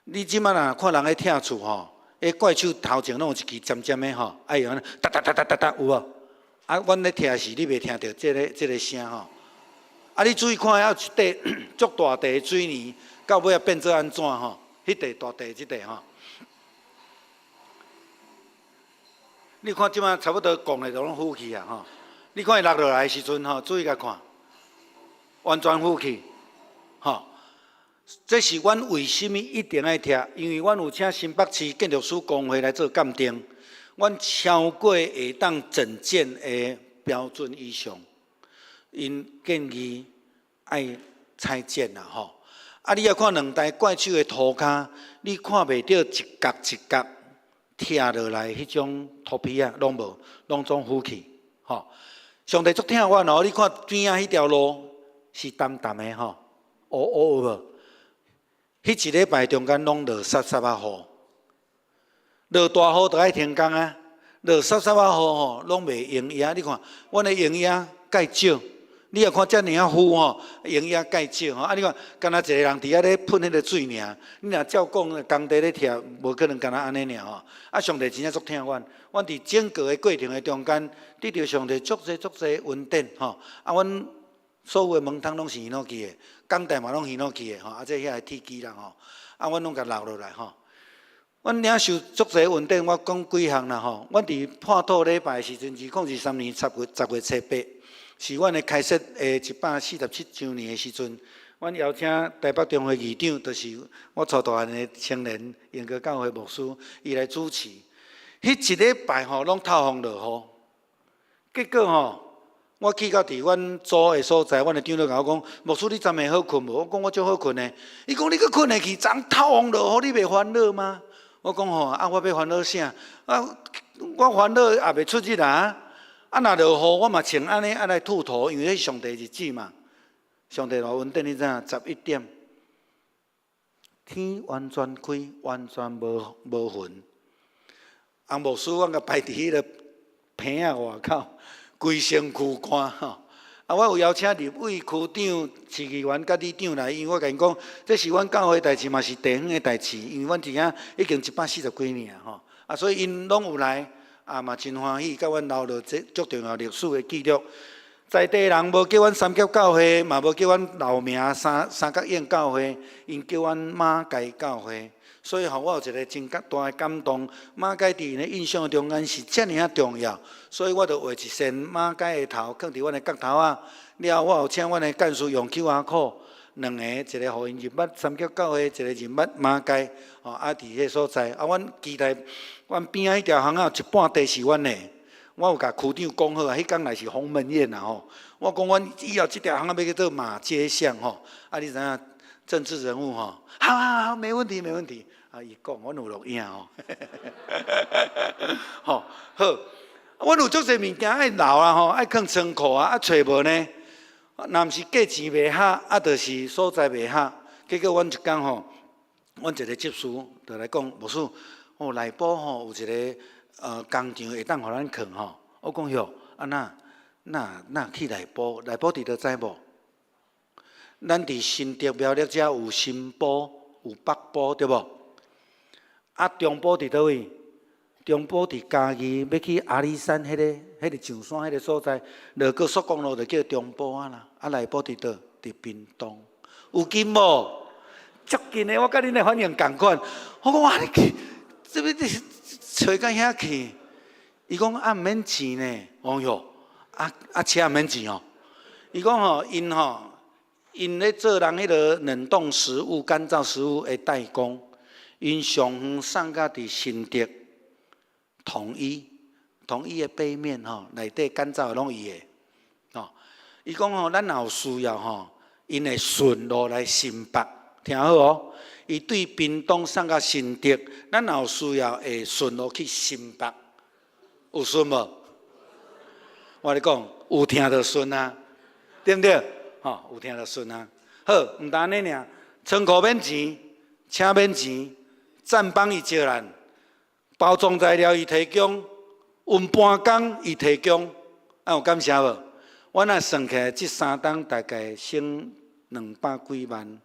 你這擺若看人咧拆厝吼，彼怪手頭前攏有一支尖尖的吼，愛用按呢噠噠噠噠噠噠有無？啊，阮咧拆時你袂聽著這个這个聲吼。啊，你注意看，猶有一塊足大塊的水泥，到尾仔變做按怎吼？彼塊大塊這塊吼，你看這擺差不多摃的都攏浮去啊吼！你看伊落落來的時陣吼，注意共看，完全浮去，吼！這是阮為啥物一定愛拆？因為阮有請新北市建築師公會來做鑑定，阮超過會當整建的標準以上，𪜶建議愛拆建啦吼！啊，你若看兩台怪手的塗跤，你看袂著一角一角拆落來彼種塗皮仔，攏無，攏總浮去，吼。上帝足疼阮哦，你看邊仔彼條路是澹澹的吼，烏烏有無？彼一禮拜中間攏落澀澀仔雨，落大雨就愛停工啊，落澀澀仔雨吼，攏袂營業。你看，阮的營業蓋少。你若看遮爾仔浮吼，營業蓋少吼。啊，你看，敢若一個人佇遐咧噴彼個水爾。你若照講，工地咧拆，無可能敢若按呢爾吼。啊，上帝真正足疼阮，阮佇整個的過程的中間，得著上帝足濟足濟恩典吼。啊，阮所有的門窗攏是ヒノキ的，鋼帶嘛攏ヒノキ的吼。啊，這遐的鐵機啦吼。啊，阮攏共留落來吼。阮領受足濟恩典，我講幾項啦吼。阮佇破土禮拜的時陣，2023年10月7、是阮的開設的147週年的時陣，阮邀請台北中會議長，就是我帶大漢的青年榮格教會牧師，伊來主持。彼一禮拜吼，攏透風落雨，結果吼，我去到佇阮組的所在，阮的長老共我講：牧師，你昨暝好睏無？我講我足好睏的。伊講你閣睏會去？昨昏透風落雨，你袂煩惱嗎？我講吼，啊，我欲煩惱啥？啊，我煩惱也袂出日啊。啊，若落雨，我嘛穿按呢啊來吐塗，因為彼是上帝日子嘛。上帝偌恩典，你知影？11點，天完全開，完全無雲。翁牧師，阮共擺佇彼個棚仔外口，規身軀汗吼。啊，我有邀請立委、區長、市議員佮里長來，因為我共𪜶講，這是阮教會代誌，嘛是地方的代誌，因為阮佇遐已經140幾年吼。啊，所以𪜶攏有來。啊嘛真歡喜，佮阮留落這足重要歷史的記錄。在地人無叫阮三峽教會，嘛無叫阮老名三角燕教會，𪜶叫阮馬偕教會。所以予我有一個真大的感動。馬偕佇𪜶的印象中間是遮爾仔重要，所以我就畫一扇馬偕的頭，囥佇阮的角頭仔。了後我有請阮的幹事用 QR code，兩個，一個予𪜶認捌三峽教會，一個認捌馬偕。吼，啊，佇彼個所在，啊，阮期待。阮邊仔彼條巷仔有一半地是阮的，我有共區長講好啊，彼工來是鴻門宴啦吼。我講阮以後這條巷仔欲叫做馬偕巷吼。啊，你知影政治人物吼？好好好，沒問題沒問題。啊，伊講，阮有錄影吼。吼好，阮有足濟物件愛留啊吼，愛囥倉庫啊，啊揣無呢？若毋是價錢袂合，啊，就是所在袂合。結果阮一工吼，阮一個執事就來講，牧師。哦，內埔吼有一個工廠會當予咱囥吼，我講喲，啊那那那去內埔，內埔佇佗知無？咱佇新竹苗栗遮有新埔、有北埔，對無？啊，中埔佇佗位？中埔佇嘉義，欲去阿里山彼個上山彼個所在，落高速公路就叫中埔啊啦。啊，內埔佇佗？佇屏東，有近無？足近的，我佮恁的反應仝款。我講哇，你去。這欲揣到遐去？伊講啊，毋免錢呢。哦喲，啊啊車毋免錢哦。伊講吼，𪜶吼，𪜶咧做人彼個冷凍食物、乾燥食物的代工，𪜶上遠送到佇新竹統一，統一的杯麵吼，內底乾燥的攏伊的。吼，伊講吼，咱若有需要吼，𪜶會順路來新北，聽好哦。伊對屏東送到新竹，咱若有需要會順路去新北，有順無？我咧講，有聽就順啊，對毋對？吼，有聽就順啊。好，毋但按呢爾，倉庫免錢，車免錢，棧板伊借咱，包裝材料伊提供，運搬工伊提供，啊有感謝無？我若算起來，這3冬大概省200幾萬。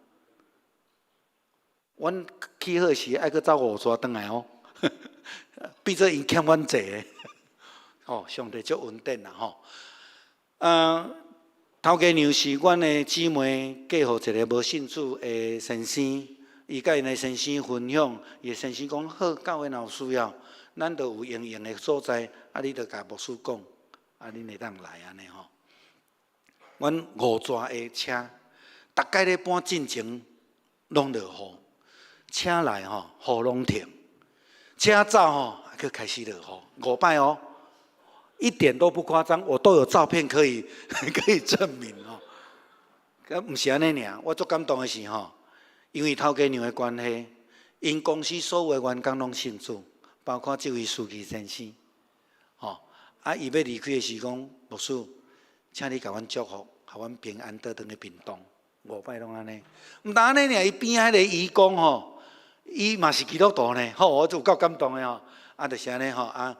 阮起好時愛閣走五逝轉來哦，變做𪜶欠阮濟的，吼，上帝足恩典啦吼。頭家娘是阮的姊妹嫁予一個無信主的先生，伊佮𪜶的先生分享，伊的先生講好，教會若有需要，咱都有營用的所在，啊，你著共牧師講，啊，恁會當來按呢吼。阮五逝的車，逐擺咧搬進前攏落雨。車來吼，雨攏停；車走吼，閣開始落雨。五擺哦，一點都不誇張，我都有照片可以證明哦。閣毋是按呢爾，我足感動的是吼，因為頭家娘的關係，𪜶公司所有的員工攏信主，包括這位司機先生。吼，啊，伊欲離開的時講，牧師，請你共阮祝福，予阮平安倒轉去屏東。五擺攏按呢，毋但按呢爾，伊邊仔彼個移工吼，伊嘛是基督徒呢，吼，我就有夠感動的吼。啊，就是按呢吼啊。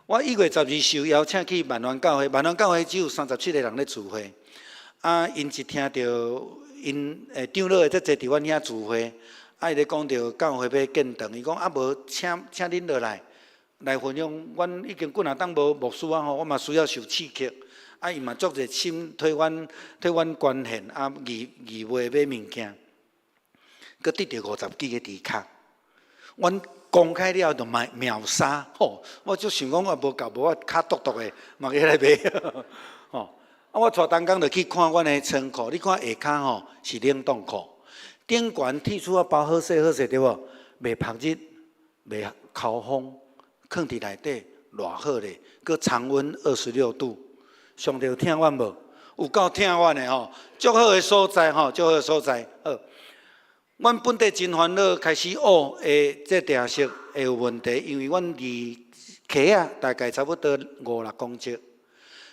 我1月12受邀請去萬巒教會，萬巒教會只有37個人咧聚會。啊，𪜶一聽著𪜶長老的這濟佇阮遐聚會，啊，伊咧講著教會欲建堂，伊講啊無請請恁落來來分享，阮已經幾若冬無牧師啊吼，我嘛需要受刺激。啊，伊嘛足熱心替阮替阮捐獻啊，義義賣買物件，閣得著50幾个豬跤。阮公開了就買秒殺，吼！我就想講啊，無夠無我跤篤篤的，嘛去來買，吼！啊，我帶同工就去看阮的倉庫，你看下跤吼是冷凍庫，頂懸鐵絲仔包好勢好勢對無？袂曝熱，袂口風，囥佇內底偌好咧，閣常溫26度。上帝有疼阮無？有夠疼阮的吼，足好的所在吼，足好的所在。好，阮本地真煩惱，開始烏的這地色會有問題，因為阮離溪仔大概差不多五六公尺，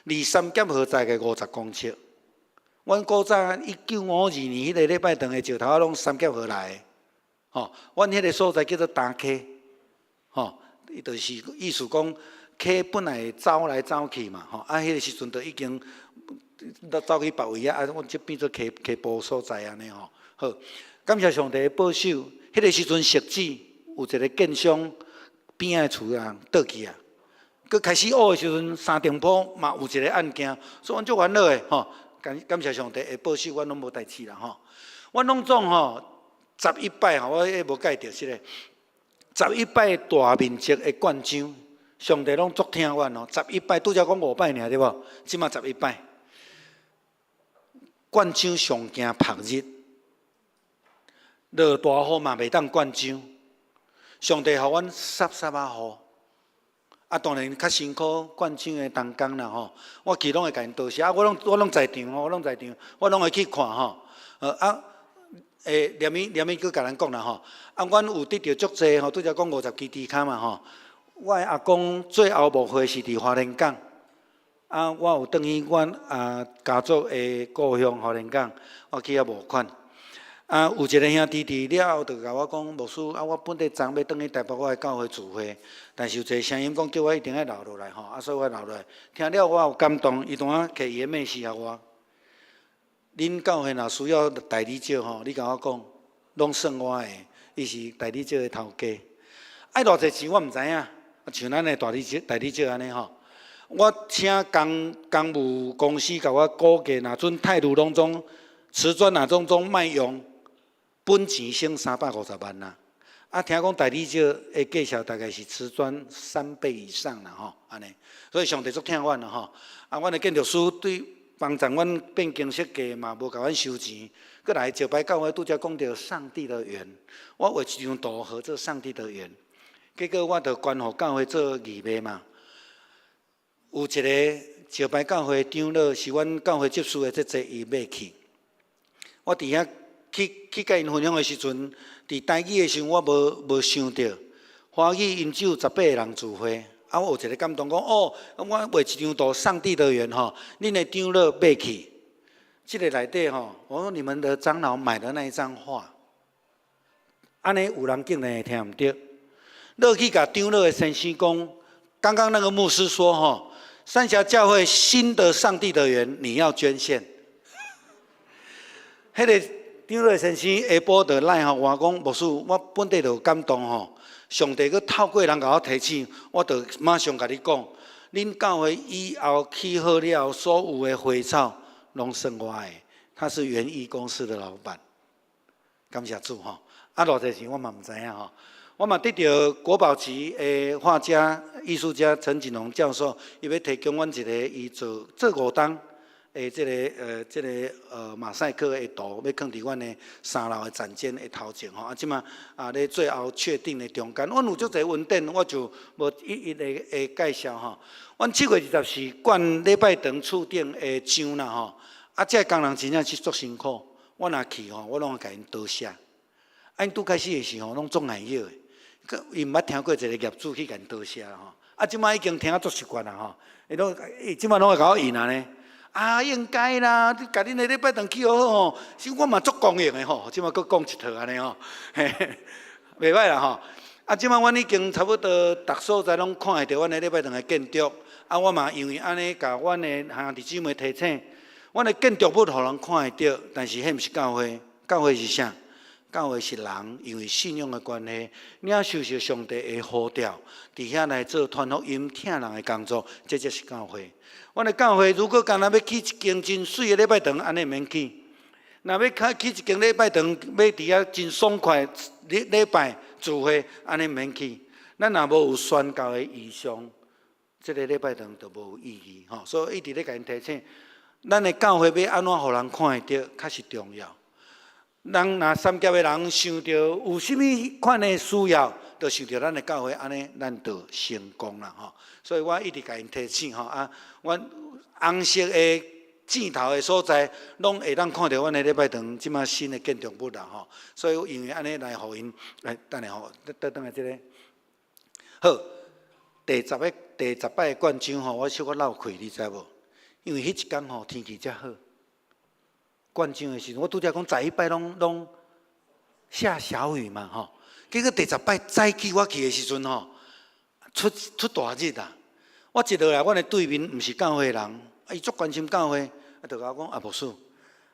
離三峽河大概50公尺。阮古早1952年彼个禮拜堂的石頭仔攏三峽河來的，吼，阮彼个所在叫做礁溪，吼，伊就是意思講。溪本來會走來走去嘛，吼，啊，彼个時陣就已經走去別位啊，啊，阮這變做溪溪埔所在按呢吼。好，感謝上帝的保守，彼个時陣汐止有一個建商邊仔的厝人倒去啊，閣開始烏的時陣，三重埔嘛有一個案件，所以阮足煩惱的吼。感感謝上帝的保守，阮攏無代誌啦吼。阮攏總吼11擺吼，我彼無蓋著這个十一擺大面積的灌漿。上帝攏足疼阮哦，十一擺拄才講五擺爾對無？這馬十一擺，灌漿上驚曝熱，落大雨嘛袂當灌漿。上帝予阮澀澀仔雨，啊，當然較辛苦灌漿的同工啦吼。我去攏會共𪜶多謝，啊，我攏我攏在場吼，我攏在場，我攏會去看吼。啊，連咪連咪閣共咱講啦吼。啊，阮有得著足濟吼，拄才講50支豬跤嘛吼。我的阿公最後牧會是佇花蓮港，啊，我有轉去阮啊家族的故鄉花蓮港，我去遐募款。啊，有一个兄弟佇了後就共我講，牧師啊，我本地昨欲轉去台北我的教會聚會，但是有一个聲音講叫我一定愛留落來吼，啊，所以我留落來。聽了我有感動，伊當下摕伊的名刺予我。恁教會若需要代理者吼，你共我講，攏算我的。伊是代理者的頭家，愛偌濟錢我毋知影。像咱的代理者、代理者按呢吼，我請工工務公司共我估價，若準泰魯攏總瓷磚若攏總莫用，本錢省350萬啦。啊，聽講代理者的價錢大概是瓷磚3倍以上啦吼，按呢。所以上帝足疼阮啦吼。啊，阮的建築師對幫助阮變更設計嘛，無共阮收錢。閣來石牌教會拄才講著上帝的園，我畫一張圖號做上帝的園。結果我就捐予教會做義賣嘛。有一个石牌教會長老是阮教會執事的這濟伊買去。我佇遐去去共𪜶分享的時陣，佇台語的時陣我無無想著，華語𪜶只有18個人聚會，啊，我有一个感動講，哦，我畫一張圖，上帝的園吼，恁的長老買去，這个內底吼，我說你們的長老買的那一張畫，按呢有人竟然會聽毋著。落去共長老的先生講，剛剛那個牧師說：吼，三峽教會新的上帝的園，你要捐獻。彼个長老先生下晡就來予我講，牧師，我本地就有感動吼，上帝閣透過人共我提醒，我就馬上共你講，恁教會以後起好了，所有的花草攏算我的。他是園藝公司的老闆，感謝主吼。啊，偌濟錢我嘛毋知影吼。我嘛得著國寶級的畫家、藝術家陳錦龍教授，伊欲提供阮一个伊做做五冬的這个呃這个呃馬賽克的圖，欲囥佇阮的三樓的展間的頭前吼。啊，這馬啊咧最後確定的中間，阮有足濟恩典，我就無一一的的介紹吼。阮7月24灌禮拜堂厝頂的漿啦吼，啊，這个工人真正是足辛苦，我若去吼，我攏會共𪜶多謝。啊，𪜶拄開始的時吼，攏總愛叫的，伊毋捌聽過一個業主去共多謝吼。啊，這擺已經聽啊足習慣啦吼。伊攏，伊這擺攏會共我應按呢。啊，應該啦，你共恁的禮拜堂起予好吼，是我嘛足光榮的吼。這擺閣講一套按呢吼，嘿，袂䆀啦吼。啊，這擺阮已經差不多逐所在攏看會著阮的禮拜堂的建築。啊，我嘛因為按呢，共阮的兄弟姊妹提醒，阮的建築物予人看會著，但是彼毋是教會，教會是啥？教會是人，因為信仰的關係，領受著上帝的呼召，佇遐來做傳福音、疼人的工作，這才是教會。阮的教會如果干焦欲起一間真媠的禮拜堂，按呢毋免起；若欲較起一間禮拜堂，欲佇遐真爽快禮禮拜聚會，按呢毋免起。咱若無有宣教的異象，這个禮拜堂就無意義吼。所以一直咧共𪜶提醒，咱的教會欲按怎予人看會著，較是重要。人若三峽的人想著有啥物款的需要，就想著咱的教會，按呢，咱就成功啦吼。所以我一直共𪜶提醒吼啊，阮紅色的箭頭的所在，攏會當看著阮的禮拜堂這馬新的建築物啦吼。所以因為按呢來予𪜶來等下吼，倒轉來這个。好，第十擺灌漿吼，我小可漏氣，你知無？因為彼一工吼天氣才好。灌漿的時陣，我拄才講11擺攏攏下小雨嘛吼，結果第十擺早起我去的時陣吼，出出大日啊！我一落來，阮的對面毋是教會人，啊伊足關心教會，啊就共我講啊牧師，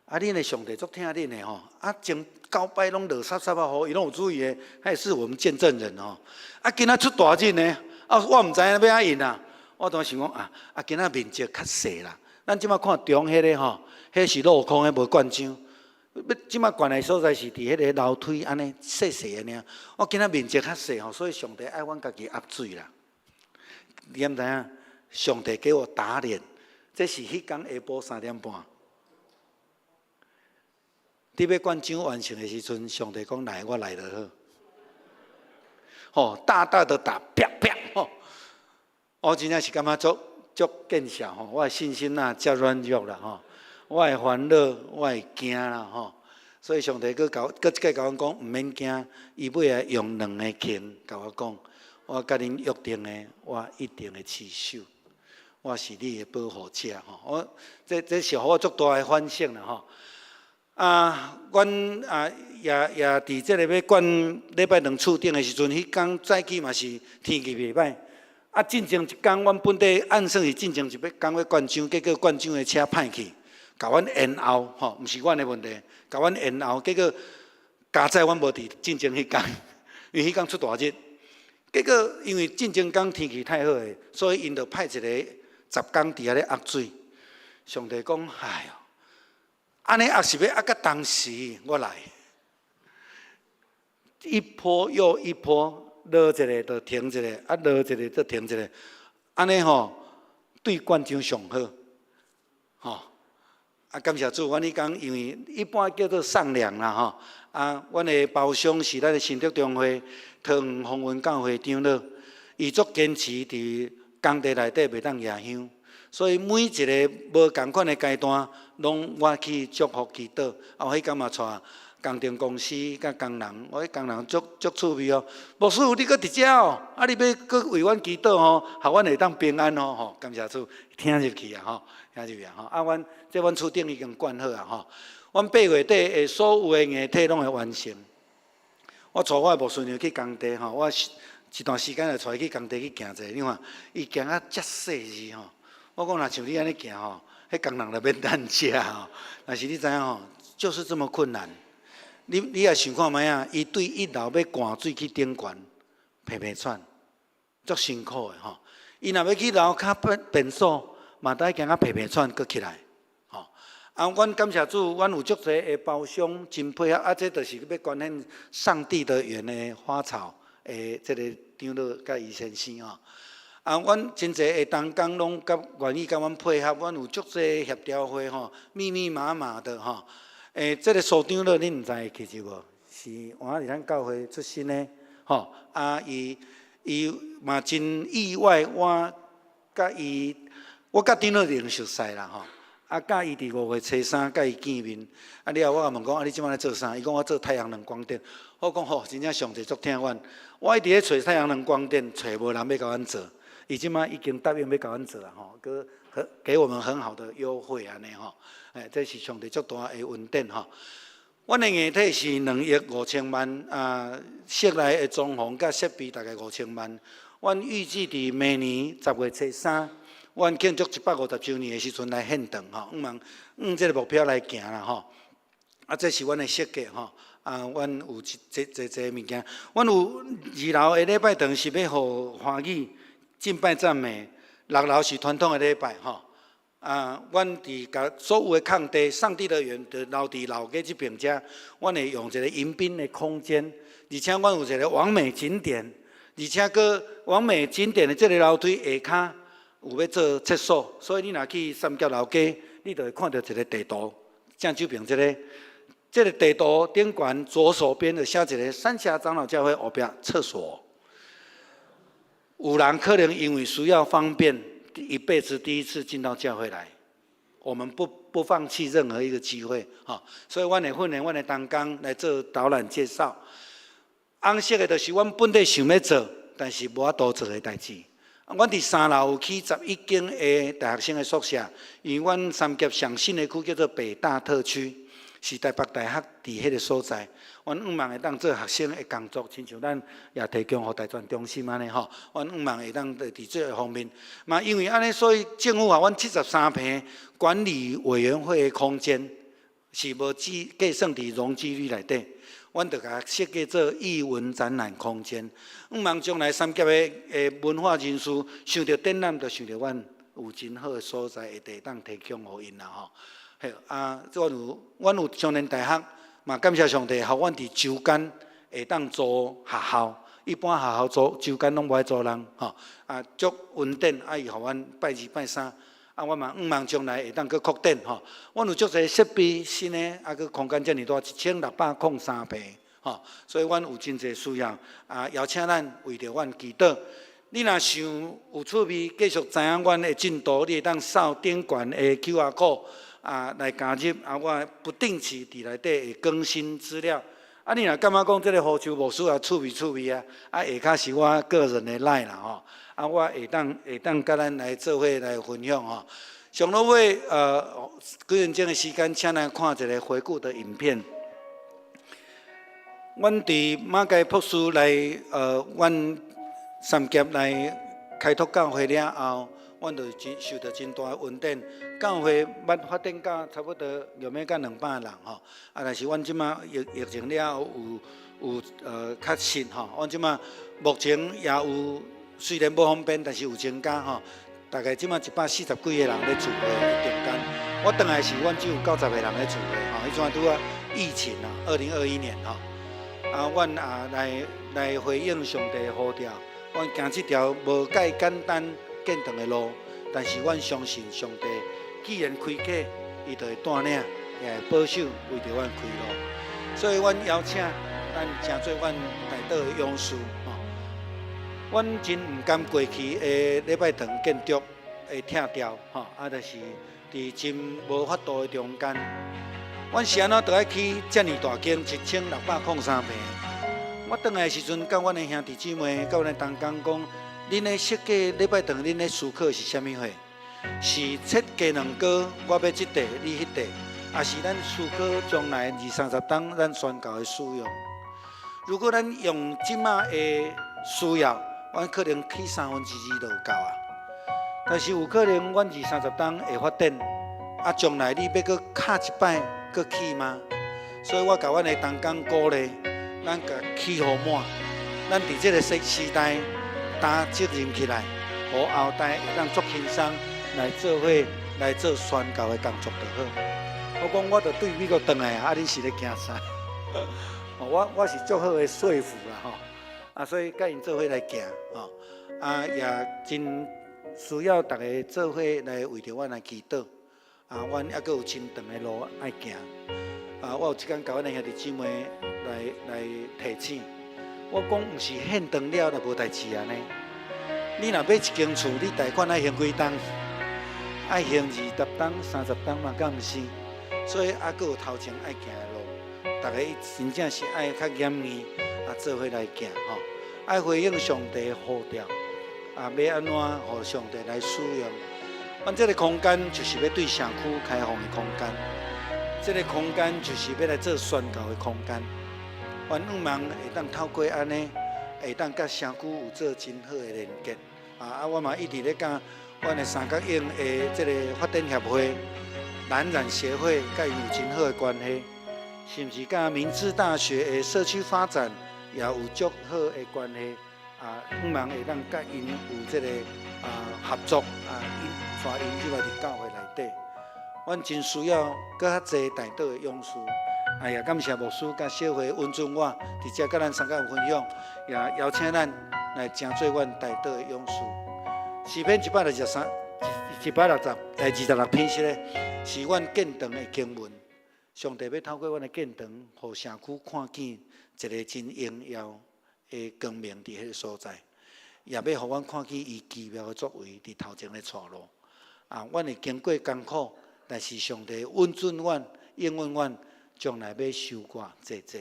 啊恁的上帝足疼恁的吼，啊前九擺攏落濕濕啊雨，伊攏有注意的，彼是我們見證人吼。啊今仔出大日呢，啊我毋知影欲按怎應啊，我當時想講啊啊今仔面積較細啦。咱這馬看中彼个吼，彼是鏤空的無灌漿。欲這馬灌的所在是佇彼个樓梯按呢細細的爾。我今仔面積較細吼，所以上帝愛阮家己壓水啦。你敢知影？上帝給我打臉，這是彼工下晡3點半。佇欲灌漿完成的時陣，上帝講來，我來就好。吼，大大的打，啪啪吼！我真正是感覺足足見笑吼，我的信心若遮軟弱啦吼，我的煩惱，我會驚啦吼，所以上帝閣共閣這擺共阮講，毋免驚，伊尾仔用兩個拳共我講，我共恁約定的，我一定會持守，我是你的保護者吼，我這這是予我足大的反省啦吼。啊，阮啊也也佇這個欲灌禮拜堂厝頂的時陣，彼工早起嘛是天氣袂䆀。啊，進前一工，阮本底按算是進前一工欲灌漿，結果灌漿的車歹去，共阮延後吼，毋是阮的問題，共阮延後，結果佳哉阮無佇進前彼工，因為彼工出大日。結果因為進前工天氣太好的，所以𪜶就派一个雜工佇遐咧壓水。上帝講：哎喲，按呢壓是欲壓到當時我來，一波又一波。落一个就停一个，啊落一个就停一个，按呢吼對灌漿上好，吼啊感謝主，阮彼工因為一般叫做送糧啦吼，啊阮的包商是咱的新竹中會桃園風雲教會長老，伊足堅持佇工地內底袂當舉香，所以每一个無仝款的階段，攏我去祝福祈禱，啊我彼工嘛帶工程公司佮工人，我彼工人足足趣味哦。牧師，你閣佇遮哦？啊，你欲閣為阮祈禱吼，予阮會當平安哦吼。感謝主，聽入去啊吼，聽入去啊吼。啊，阮這阮厝頂已經灌好啊吼。阮8月底的所有的硬體攏會完成。我帶我的牧師娘去工地吼，我一段時間就帶伊去工地去行者，你看伊行啊遮細膩吼。我講若像你按呢行吼，彼工人就免等食吼。但是你知影吼，就是這麼困難。你你也想看覓啊？伊對一樓欲灌水去頂懸，皮皮喘，足辛苦的吼。伊若欲去樓跤便便所，嘛得行甲皮皮喘，閣起來，吼。啊，阮感謝主，阮有足濟的包商真配合，啊，這就是欲捐獻上帝的園的花草的這個長老佮伊先生吼。啊，阮真濟的同工攏佮願意佮阮配合，阮有足濟協調會吼，密密麻麻的吼。欸，這个蘇長老，恁毋知其實無？是換佇咱教會出身的，吼。啊，伊伊嘛真意外，我佮伊，我佮長老已經熟似啦，吼。啊，佮伊佇5月初3佮伊見面，啊了後我共問講，啊你這擺咧做啥？伊講我做太陽能光電。我講吼，真正上帝足疼阮。我一直咧揣太陽能光電，揣無人欲共阮做。伊這擺已經答應欲共阮做啊吼，閣給我們很好的優惠按呢吼。欸，這是上帝足大的恩典吼。阮的硬體是2億5千萬啊，室內的裝潢佮設備大概五千萬。阮預計佇明年10月初3，阮慶祝150週年的時陣來獻堂吼，向望向這个目標來行啦吼。啊，這是阮的設計吼。啊，阮有一濟濟濟物件，阮有二樓的禮拜堂是欲予華語敬拜讚美，六樓是傳統的禮拜吼。啊，阮佇共所有的空地，上帝的園就留佇老街這爿遮，阮會用一個迎賓的空間，而且阮有一個網美景點，而且閣網美景點的這个樓梯下跤有欲做廁所，所以你若去三峽老街，你就會看著一个地圖，正手爿這个，這个地圖頂懸左手邊就寫一个三峽長老教會後壁廁所。有人可能因為需要方便，一輩子第一次進到教會來，我們不放棄任何一個機會，哈，所以阮會訓練阮的同工來做導覽介紹。紅色的就是阮本底想欲做，但是無法度做的代誌。阮佇三樓有起11間的大學生的宿舍，因為阮三峽上新的區叫做北大特區，是台北大學佇彼个所在。阮向望會當做學生的工作，親像咱也提供予大專中心按呢吼。阮向望會當佇這个方面，嘛因為按呢，所以政府予阮73坪管理委員會的空間是無計算佇容積率內底，阮就共設計做藝文展覽空間。向望將來三峽的文化人士想著展覽，就想著阮有真好的所在，會當提供予𪜶啦吼。嘿啊，阮有少年大學，嘛感謝上帝，予阮佇周間會當租學校。一般學校租周間攏無愛租人吼，啊足穩定，啊伊予阮拜二拜三，啊我嘛向望將來會當閣擴展吼。阮有足濟設備新的，啊閣空間遮爾大，1603坪吼，所以阮有真濟需要，啊邀請咱為著阮祈禱。你若想有趣味，繼續知影阮的進度，你會當掃頂懸的 QR code 啊來加入，啊我不定期佇內底會更新資料。啊，你若感覺講這个胡秋牧師也趣味趣味啊，啊下跤是我個人的 LINE 啦吼，啊我會當佮咱來做伙來分享吼。上落尾幾分鐘的時間，請咱看一个回顧的影片。阮佇馬偕博士來阮三峽來開拓教會了後，阮就真受著真大的恩典。教會捌發展到差不多約欲到200人吼，啊，但是阮這馬疫情了後有較實吼，阮這馬目前也有雖然無方便，但是有增加吼，大概這馬140幾个人咧聚會中間。我轉來時，阮只有90個人咧聚會吼，彼陣拄仔疫情啊，2021年吼，啊，阮也來回應上帝呼召，阮行這條無介簡單建堂的路，但是阮相信上帝。既然開啟，伊就會帶領，也會保守為著阮開路。所以，阮邀請咱成做阮代禱的勇士吼。阮真毋甘過去的禮拜堂建築會拆掉吼，啊，就是佇真無法度的中間，阮是按怎著愛起遮爾大間1603坪？我轉來的時陣，佮阮的兄弟姊妹、佮阮的同工講，恁咧設計禮拜堂，恁咧思考是啥物貨？是切雞卵糕，我欲這塊，你彼塊，抑是咱思考將來二三十冬咱宣教的使用？如果咱用這馬的需要，阮可能起2/3就有夠啊。但是有可能阮二三十冬會發展，啊，將來你欲閣敲一擺閣起嗎？所以我共阮的同工鼓勵，咱共起予滿，咱佇這个時代擔責任起來，予後代會當足輕鬆來做伙來做宣教的工作就好。我講我著對美國轉來啊，恁是咧驚啥？我是足好的說服啦吼，啊，所以佮𪜶做伙來行吼，啊，也真需要逐家做伙來為著阮來祈禱。啊，阮猶閣有真長的路愛行。啊，我有一工共阮的兄弟姊妹來提醒，我講毋是獻堂了就無代誌按呢。你若買一間厝，你貸款愛還幾冬？愛行20冬、30冬嘛，敢毋是？所以猶閣有頭前愛行的路，逐家真正是愛較嚴硬，啊，做伙來行吼，愛回應上帝呼召，啊，欲按怎予上帝來使用？阮這个空間就是欲對社區開放的空間，這个空間就是欲來做宣教的空間。阮向望會當透過按呢，會當佮社區有做真好的連結。啊，我嘛一直咧佮阮的三角湧的這个發展協會、藍染協會，佮𪜶有真好的關係，甚至佮明治大學的社區發展也有足好的關係。啊，向望會當佮𪜶有這个合作啊，𪜶帶𪜶入來佇教會內底。阮真需要閣較濟代禱的勇士。哎呀，感謝牧師佮小會允准我佇遮佮咱三角分享，也邀請咱來成做阮代禱的勇士。詩篇163、160、26篇是咧，是阮建堂的經文。上帝欲透過阮的建堂，予社區看見一个真榮耀的光明佇彼个所在，也欲予阮看見伊奇妙的作為佇頭前咧帶路。啊，阮會經過艱苦，但是上帝允准阮、應允阮，將來欲收割濟濟。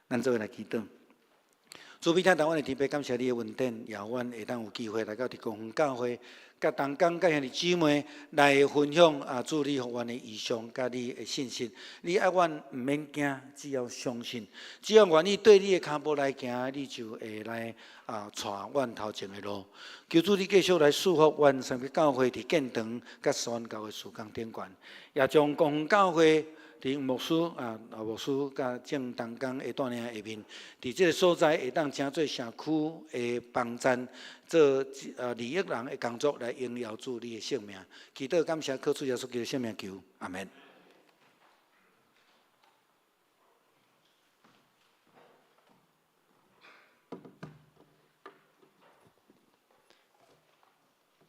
咱做伙來祈禱。主美天父阮的天父，感謝你的恩典，也予阮會當有機會來到佇光復教會，佮同工佮兄弟姊妹來分享啊，主你予阮的異象佮你的信息。你愛阮毋免驚，只要相信，只要願意對你的跤步來行，你就會來帶阮頭前的路。求主你繼續來賜福阮三個教會佇建堂佮宣教的事工頂懸，也將光復教會佇牧師啊，牧師佮眾同工的帶領下面，佇這个所在會當成做社區的幫贊，做利益人的工作來榮耀主你的聖名。祈禱感謝靠主耶穌基督聖名求，阿門。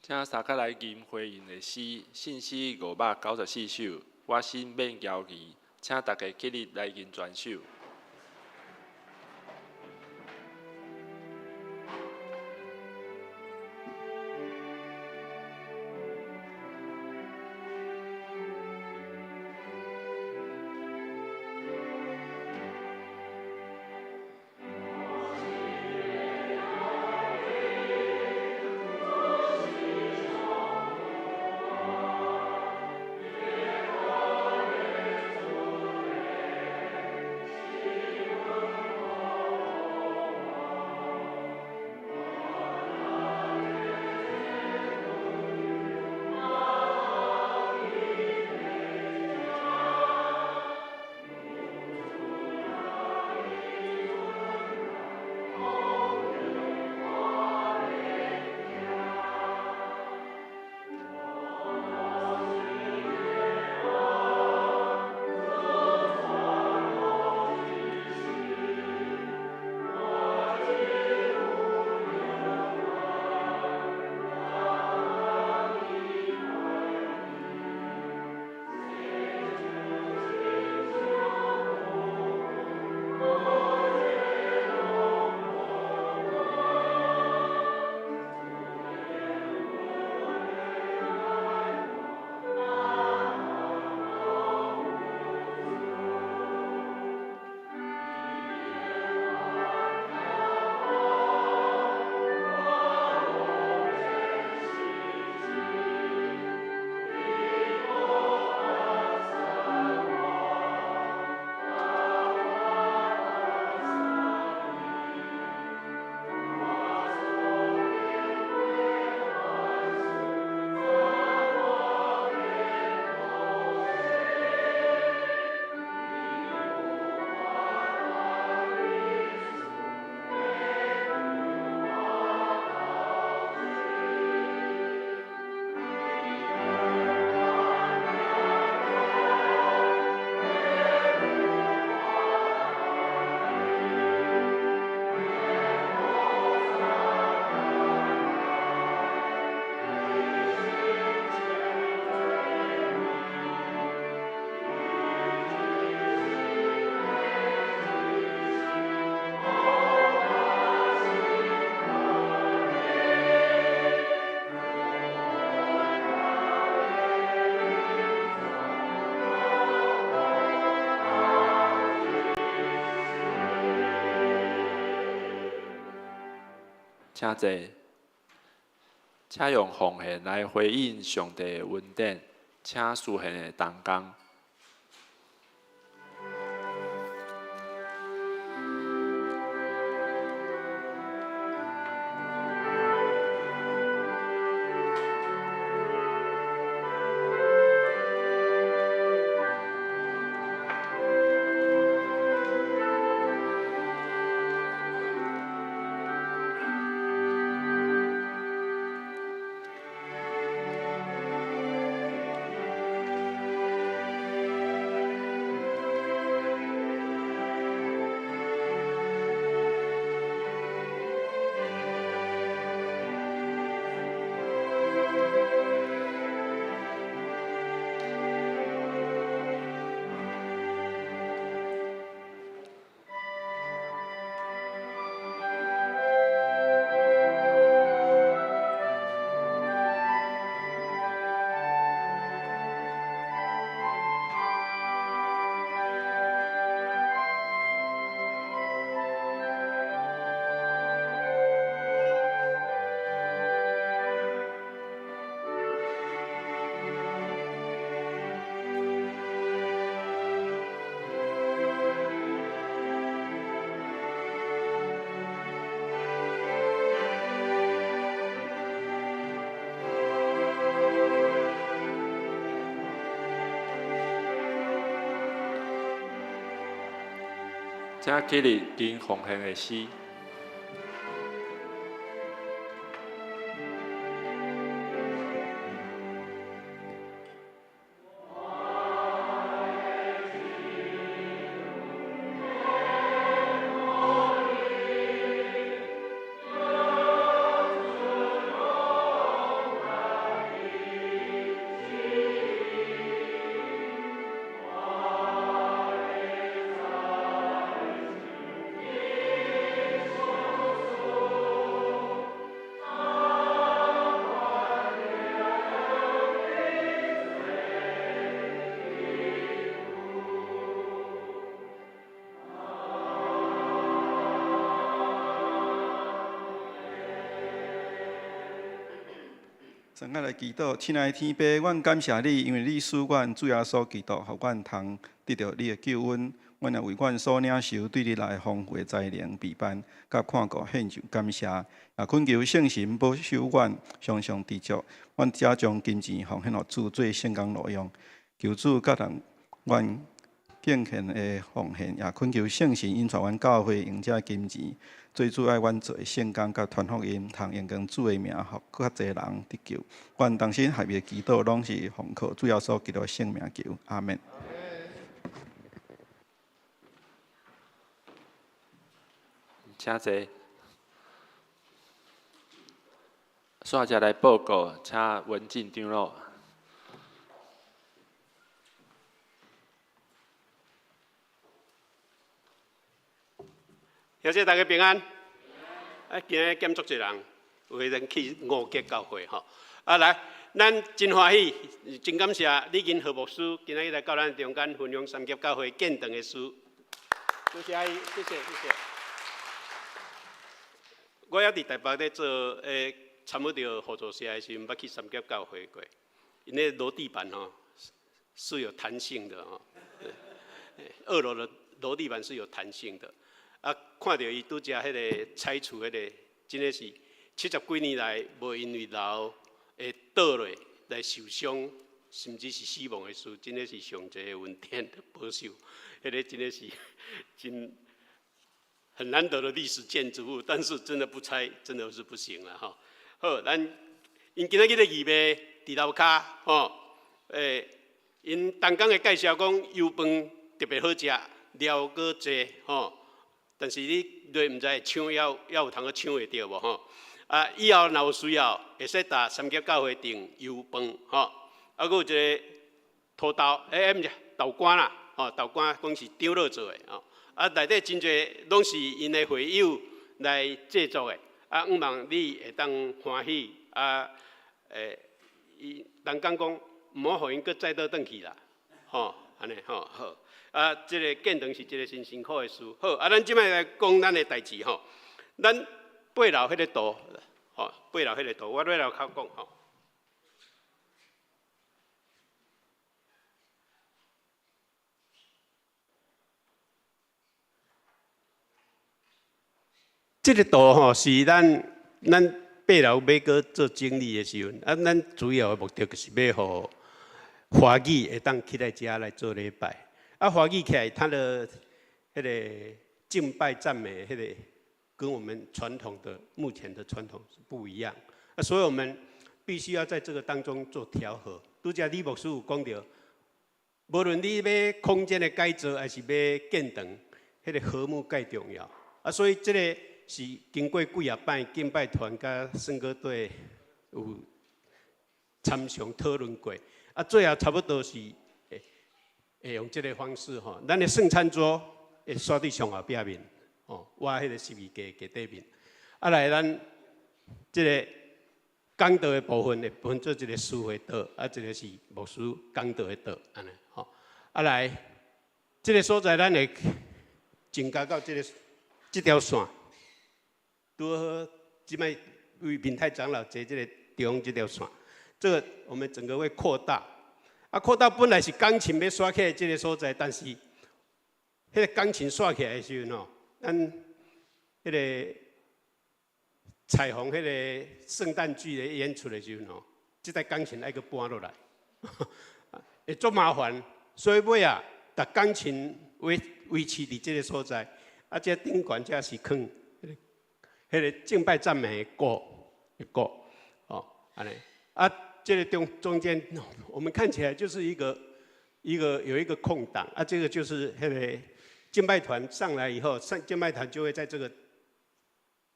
請三角來吟回應的詩，信詩594首。我心免猶疑，請大家起立來吟全首。我心。請坐。請用奉獻來回應上帝的恩典，請司獻的同工。請起立跟奉獻的詩。先來祈禱，親愛的天父，阮感謝你，因為你使阮主耶穌基督，予阮通得著你的救恩。阮也為阮所領受對你來豐富的才能備辦，佮看顧獻上感謝。也懇求聖神保守阮，常常知足。阮才將金錢奉獻予主做聖工路用。求主佮人阮敬虔的奉獻，也懇求聖神引帶阮教會用這金錢，做主愛阮做的聖工，佮傳福音，通榮光主的名，予閣較濟人得救。阮同心合意的祈禱，攏是奉靠主耶穌基督的聖名求，阿們。請坐。煞才來報告，請文進長老。兄弟，大家平安。啊，今日減足濟人，有的人去五結教會吼。啊，來，咱真歡喜，真感謝李金和牧師今日來到咱中間分享三峽教會建堂的事。多謝阿姨，謝謝謝謝。我猶佇台北咧做參與著互助社的時陣，捌去三峽教會過。𪜶那樓地板吼是有彈性的吼，二樓的樓地板是有彈性的。啊，看著伊拄才彼個拆除彼個，真的是70幾年來無因為樓會倒落來受傷，甚至是死亡的事，真的是上濟的恩典保守。彼個真的是真很難得的歷史建築物，但是真的不拆，真的是不行了吼。好，咱𪜶今仔日咧義賣佇樓跤吼，𪜶同工的介紹講油飯特別好食，料閣濟吼。但是你落毋知會搶，猶有通閣搶會著無吼？啊，以後若有需要，會使搭三峽教會訂油飯吼。啊，閣有一個土豆，毋是豆乾啦，吼，豆乾講是長老做的吼。啊，內底真濟攏是𪜶的會友來製作的。啊，向望你會當歡喜。啊，伊人講講，毋好予𪜶閣再倒轉去啦，吼，按呢吼好。啊，這個建堂是一個真辛苦的事。好，啊，咱這擺來講咱的代誌吼。咱八樓彼个圖，吼，八樓彼个圖，我落來較講吼。這个圖吼是咱咱八樓欲閣做整理的時陣，啊，咱主要的目的就是欲予華語會當起來遮來做禮拜。啊，華語起來，它的彼个敬拜讚美，彼个跟我們傳統的目前的傳統是不一樣。啊，所以我們必須要在這個當中做調和。拄才李牧師有講著，無論你欲空間的改造，還是欲建堂，彼个和睦蓋重要。啊，所以這个是經過幾仔擺敬拜團佮聖歌隊有參詳討論過，啊，最後差不多是會會用這个方式吼，咱的聖餐桌會煞佇上後壁面，吼，倚彼个十字架架底面，啊來咱這个講道的部分會分做一个司會桌，啊，一个是牧師講道的桌，按呢吼，啊來，這个所在咱會增加到這个這條線。拄好，這擺為明泰長老坐這个中這條線，這个我們整個會擴大。啊，擴大本來是鋼琴欲煞起來這个所在，但是，彼个鋼琴煞起來的時陣吼，咱彼个彩虹彼个聖誕劇的演出的時陣吼，這台鋼琴愛閣搬落來，會足麻煩。所以尾仔，共鋼琴維維持佇這个所在，啊，這頂懸這是囥。彼个敬拜讚美的鼓的鼓，哦，按呢，啊，這个中中間，我們看起來就是一個一個有一個空檔，啊，這個就是彼个敬拜團上來以後，上敬拜團就會在這個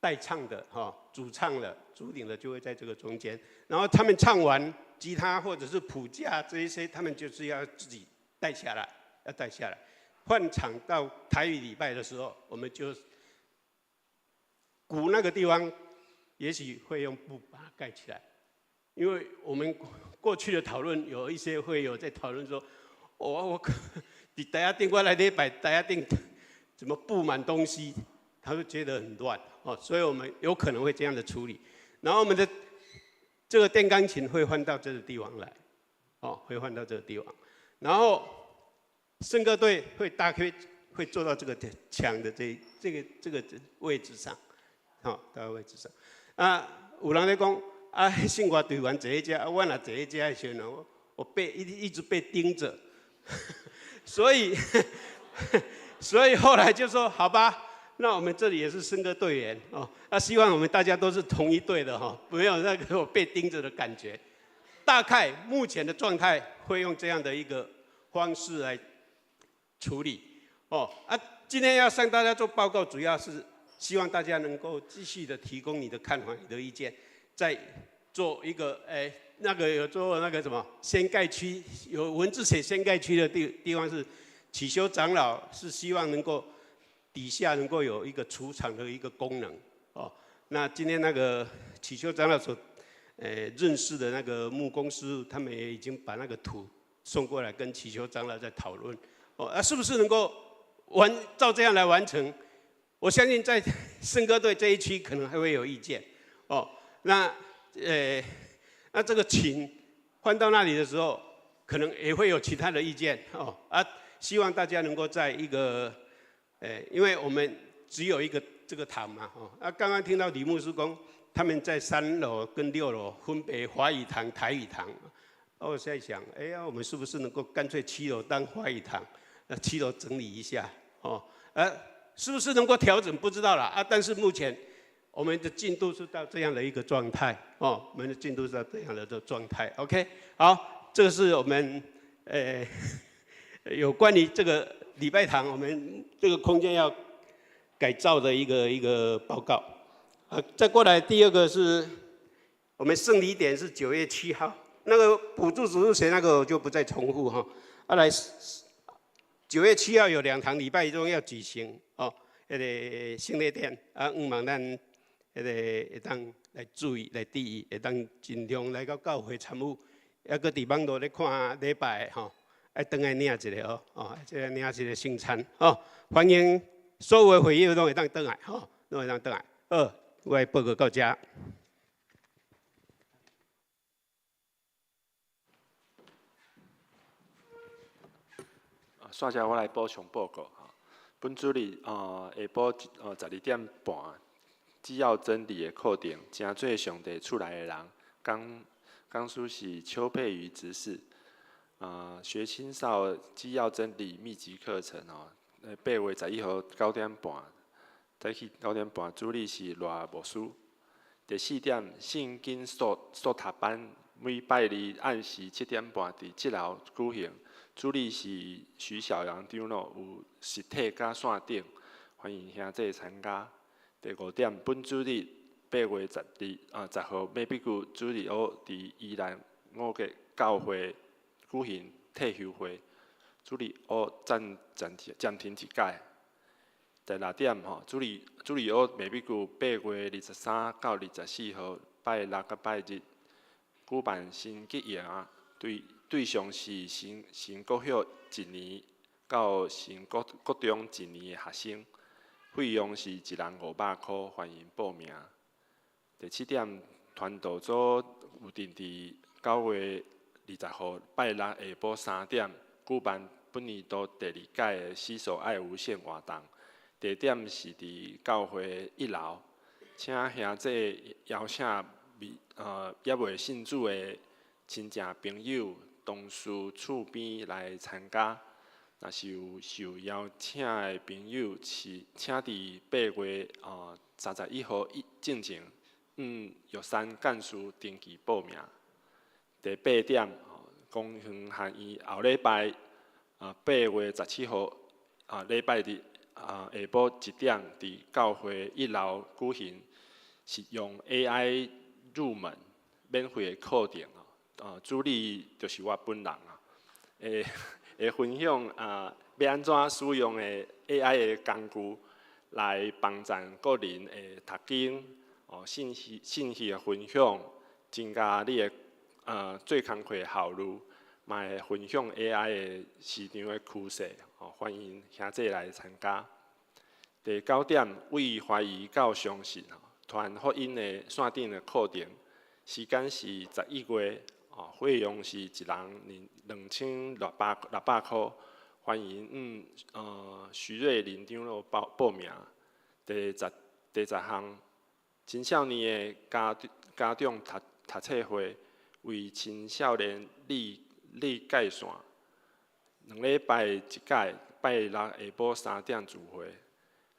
帶唱的哈，主唱的、主領的就會在這個中間，然後他們唱完吉他或者是譜架這一些，他們就是要自己帶下來，要帶下來。換場到台語禮拜的時候，我們就。鼓那個地方，也許會用布把它蓋起來，因為我們過去的討論有一些會有在討論說，我我佇台仔頂我來禮拜台仔頂怎麼佈滿東西，他會覺得很亂哦，所以我們有可能會這樣的處理。然後我們的這個電鋼琴會換到這個地方來，哦，會換到這個地方。然後聖歌隊會大概會坐到這個牆的這這個這個位置上。吼，到位置上。啊，有人咧講，啊，聖歌隊員坐佇遮，啊，我若坐佇遮的時陣，我我被一一直被盯著，所以所以後來就說，好吧，那我們這裡也是聖歌隊員哦，那希望我們大家都是同一隊的哈，沒有那個我被盯著的感覺。大概目前的狀態會用這樣的一個方式來處理。哦，啊，今天要向大家做報告，主要是。希望大家能夠繼續的提供你的看法、你的意見，再做一個哎，那個有做那個什麼掀蓋區，有文字寫掀蓋區的地地方是啟修長老是希望能夠底下能夠有一個儲藏的一個功能哦。那今天那個啟修長老所認識的那個木工師，他們也已經把那個圖送過來跟啟修長老在討論哦，啊，是不是能夠完照這樣來完成？我相信在聖歌隊這一區可能還會有意見，哦，那那這個琴換到那裡的時候，可能也會有其他的意見，哦，啊，希望大家能夠在一個，因為我們只有一個這個堂嘛，哦，啊，剛剛聽到李牧師講，他們在三樓跟六樓分別華語堂、台語堂，我在想，哎呀，我們是不是能夠乾脆七樓當華語堂，那七樓整理一下，哦，啊。是不是能夠調整？不知道了啊！但是目前我們的進度是到這樣的一個狀態哦，我們的進度是到這樣的個狀態。OK，好，這個是我們有關於這個禮拜堂我們這個空間要改造的一個一個報告。啊，再過來第二個是我們聖禮典是9月7號，那個補助主日學那個我就不再重複哈。啊來，9月7號有兩堂禮拜中要舉行。哦，彼个聖禮典啊，向望咱彼个會當來注意、來注意，會當盡量來到教會參與，猶閣佇網路咧看禮拜吼，愛轉來領一下哦，哦，這个領一个聖餐哦，歡迎所有的會友攏會當轉來吼，攏會當轉來，好。我的報告到遮。煞下我來補充報告吼。本主日下晡12點半，只要真理的課程，成做上帝厝內的人。講講師是邱佩瑜執事。學青少只要真理密集課程哦，8月11號9點半，早起9點半，主理是賴牧師。第四點，聖經速速讀班，每拜二暗時7點半佇七樓舉行，主理是徐小陽長老，有實體佮線頂，歡迎兄弟參加。第五點，本主日8月1210號，馬比舊主日學佇宜蘭五結教會舉行退休會，主日學暫暫暫停一擺。第六點吼，主日主日學馬比舊8月23到24號，拜六佮拜日舉辦新吉營啊，對對象是新新國小一年到新國國中一年的學生，費用是一人500箍，歡迎報名。第七點，傳道組有定佇9月20號拜六下晡3點舉辦本年度第二屆的洗手愛無限活動，地點是佇教會一樓，請兄弟邀請未猶未信主的親戚朋友、同事、厝邊來參加。若是有受邀請的朋友，是請佇8月31號進前，玉山幹事登記報名。第八點，公園學院後禮拜8月17號禮拜日下晡1點，佇教會一樓舉行實用 AI 入門免費的課程哦。主理就是我本人啊，會會分享欲按怎使用的 AI 的工具來幫助個人的讀經哦，信息信息的分享，增加你的做工課的效率，嘛會分享 AI 的市場的趨勢，哦，歡迎兄弟來參加。第九點，為懷疑到相信，傳福音的線頂的課程，時間是11月，哦，費用是一人2600塊，歡迎徐瑞林長老報報名。第十第十項，青少年的家家長讀讀冊會，為青少年立立界線，兩禮拜一擺，拜六下晡3點聚會。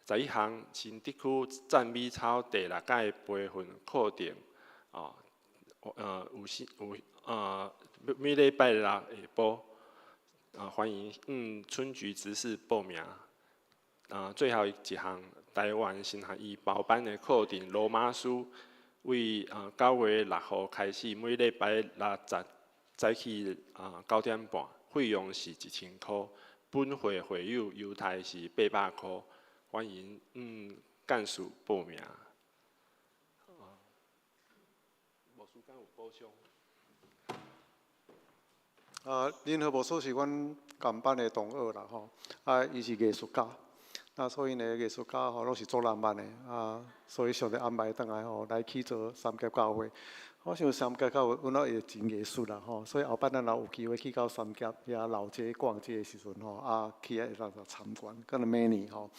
11項，新竹區讚美操第六屆培訓課程，哦，有時有每禮拜六下晡，歡迎春菊執事報名。最後一項，台灣神學院包班的課程《羅馬書》，為9月6號開始，每禮拜六早早起9點半，費用是1000箍。本會會友優待是800箍，歡迎幹事報名。牧師敢有補充？林和牧師是阮同班的同學啦吼，伊是藝術家，那所以呢，藝術家吼攏是足浪漫的啊，所以上帝安排轉來吼來去做三峽教會。我想三峽教會阮也會真藝術啦吼，所以後擺咱若有機會去到三峽遐老街逛街的時陣吼，去遐會當參觀，敢若明年吼，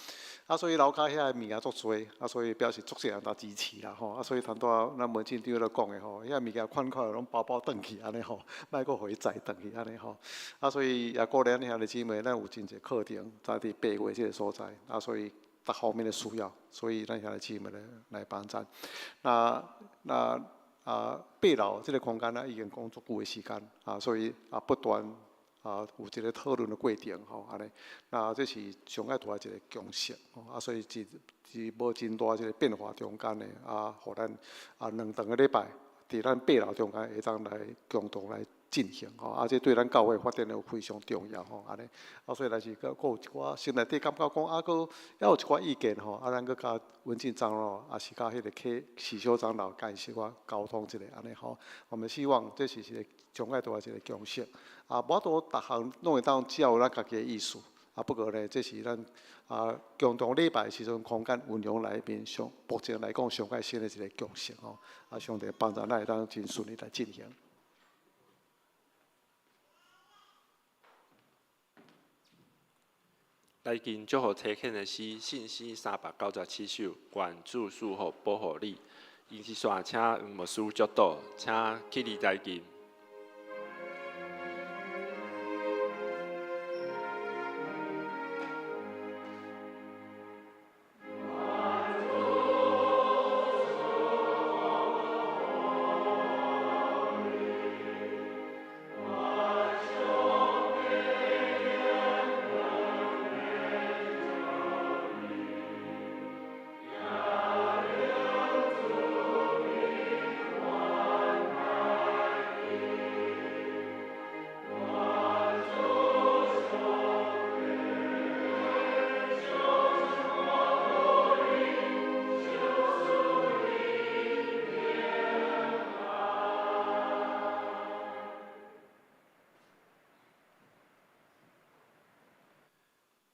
所以樓跤遐的物件足濟，所以表示足濟人來支持啦吼，所以頭拄仔咱文進長咧講的吼，遐物件款款攏包包轉去按呢吼，莫閣予伊載轉去按呢吼，所以也鼓勵咱兄弟姊妹，咱有真濟課程在佇八月這個所在，所以各方面的需要，所以咱兄弟姊妹咧來幫贊。那那。八樓這個空間啊，已經講足久的時間啊，所以不斷有一個討論的過程吼，按呢，那這是上愛大的一個共識，所以佇佇無真大一個變化中間的予咱兩頓個禮拜，佇咱八樓中間會當來共同來進行吼，這對咱教會發展有非常重要吼，按呢，所以若是閣閣有一寡心內底感覺講，閣猶有一寡意見吼，咱閣佮文進長老，抑是佮彼個啟時小長老，共伊小可溝通一下，按呢吼。我們希望這是一個上愛大一個共識，無法度逐項攏會當照咱家己的意思，啊，不過呢，這是咱共同禮拜時陣空間運用內面上目前來講上蓋新的一個共識吼。啊，上帝幫助咱會當真順利來進行。來敬祝福差遣的詩，信詩397首，願主賜福保護你。伊是煞請黃牧師祝禱，請起立來敬。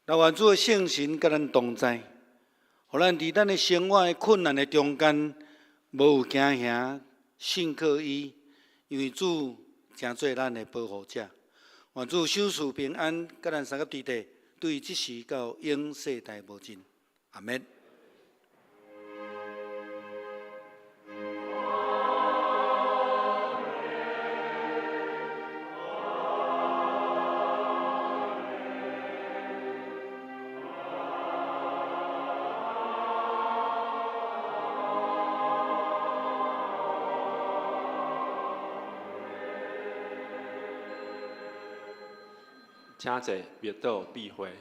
那願主的聖神佮咱同在，予咱佇咱的生活的困難的中間，無有驚嚇，信靠伊，因為主成做咱的保護者。願主賞賜平安，佮咱相佮佇底，對這時到永世代無盡。阿們。請坐，默禱閉會。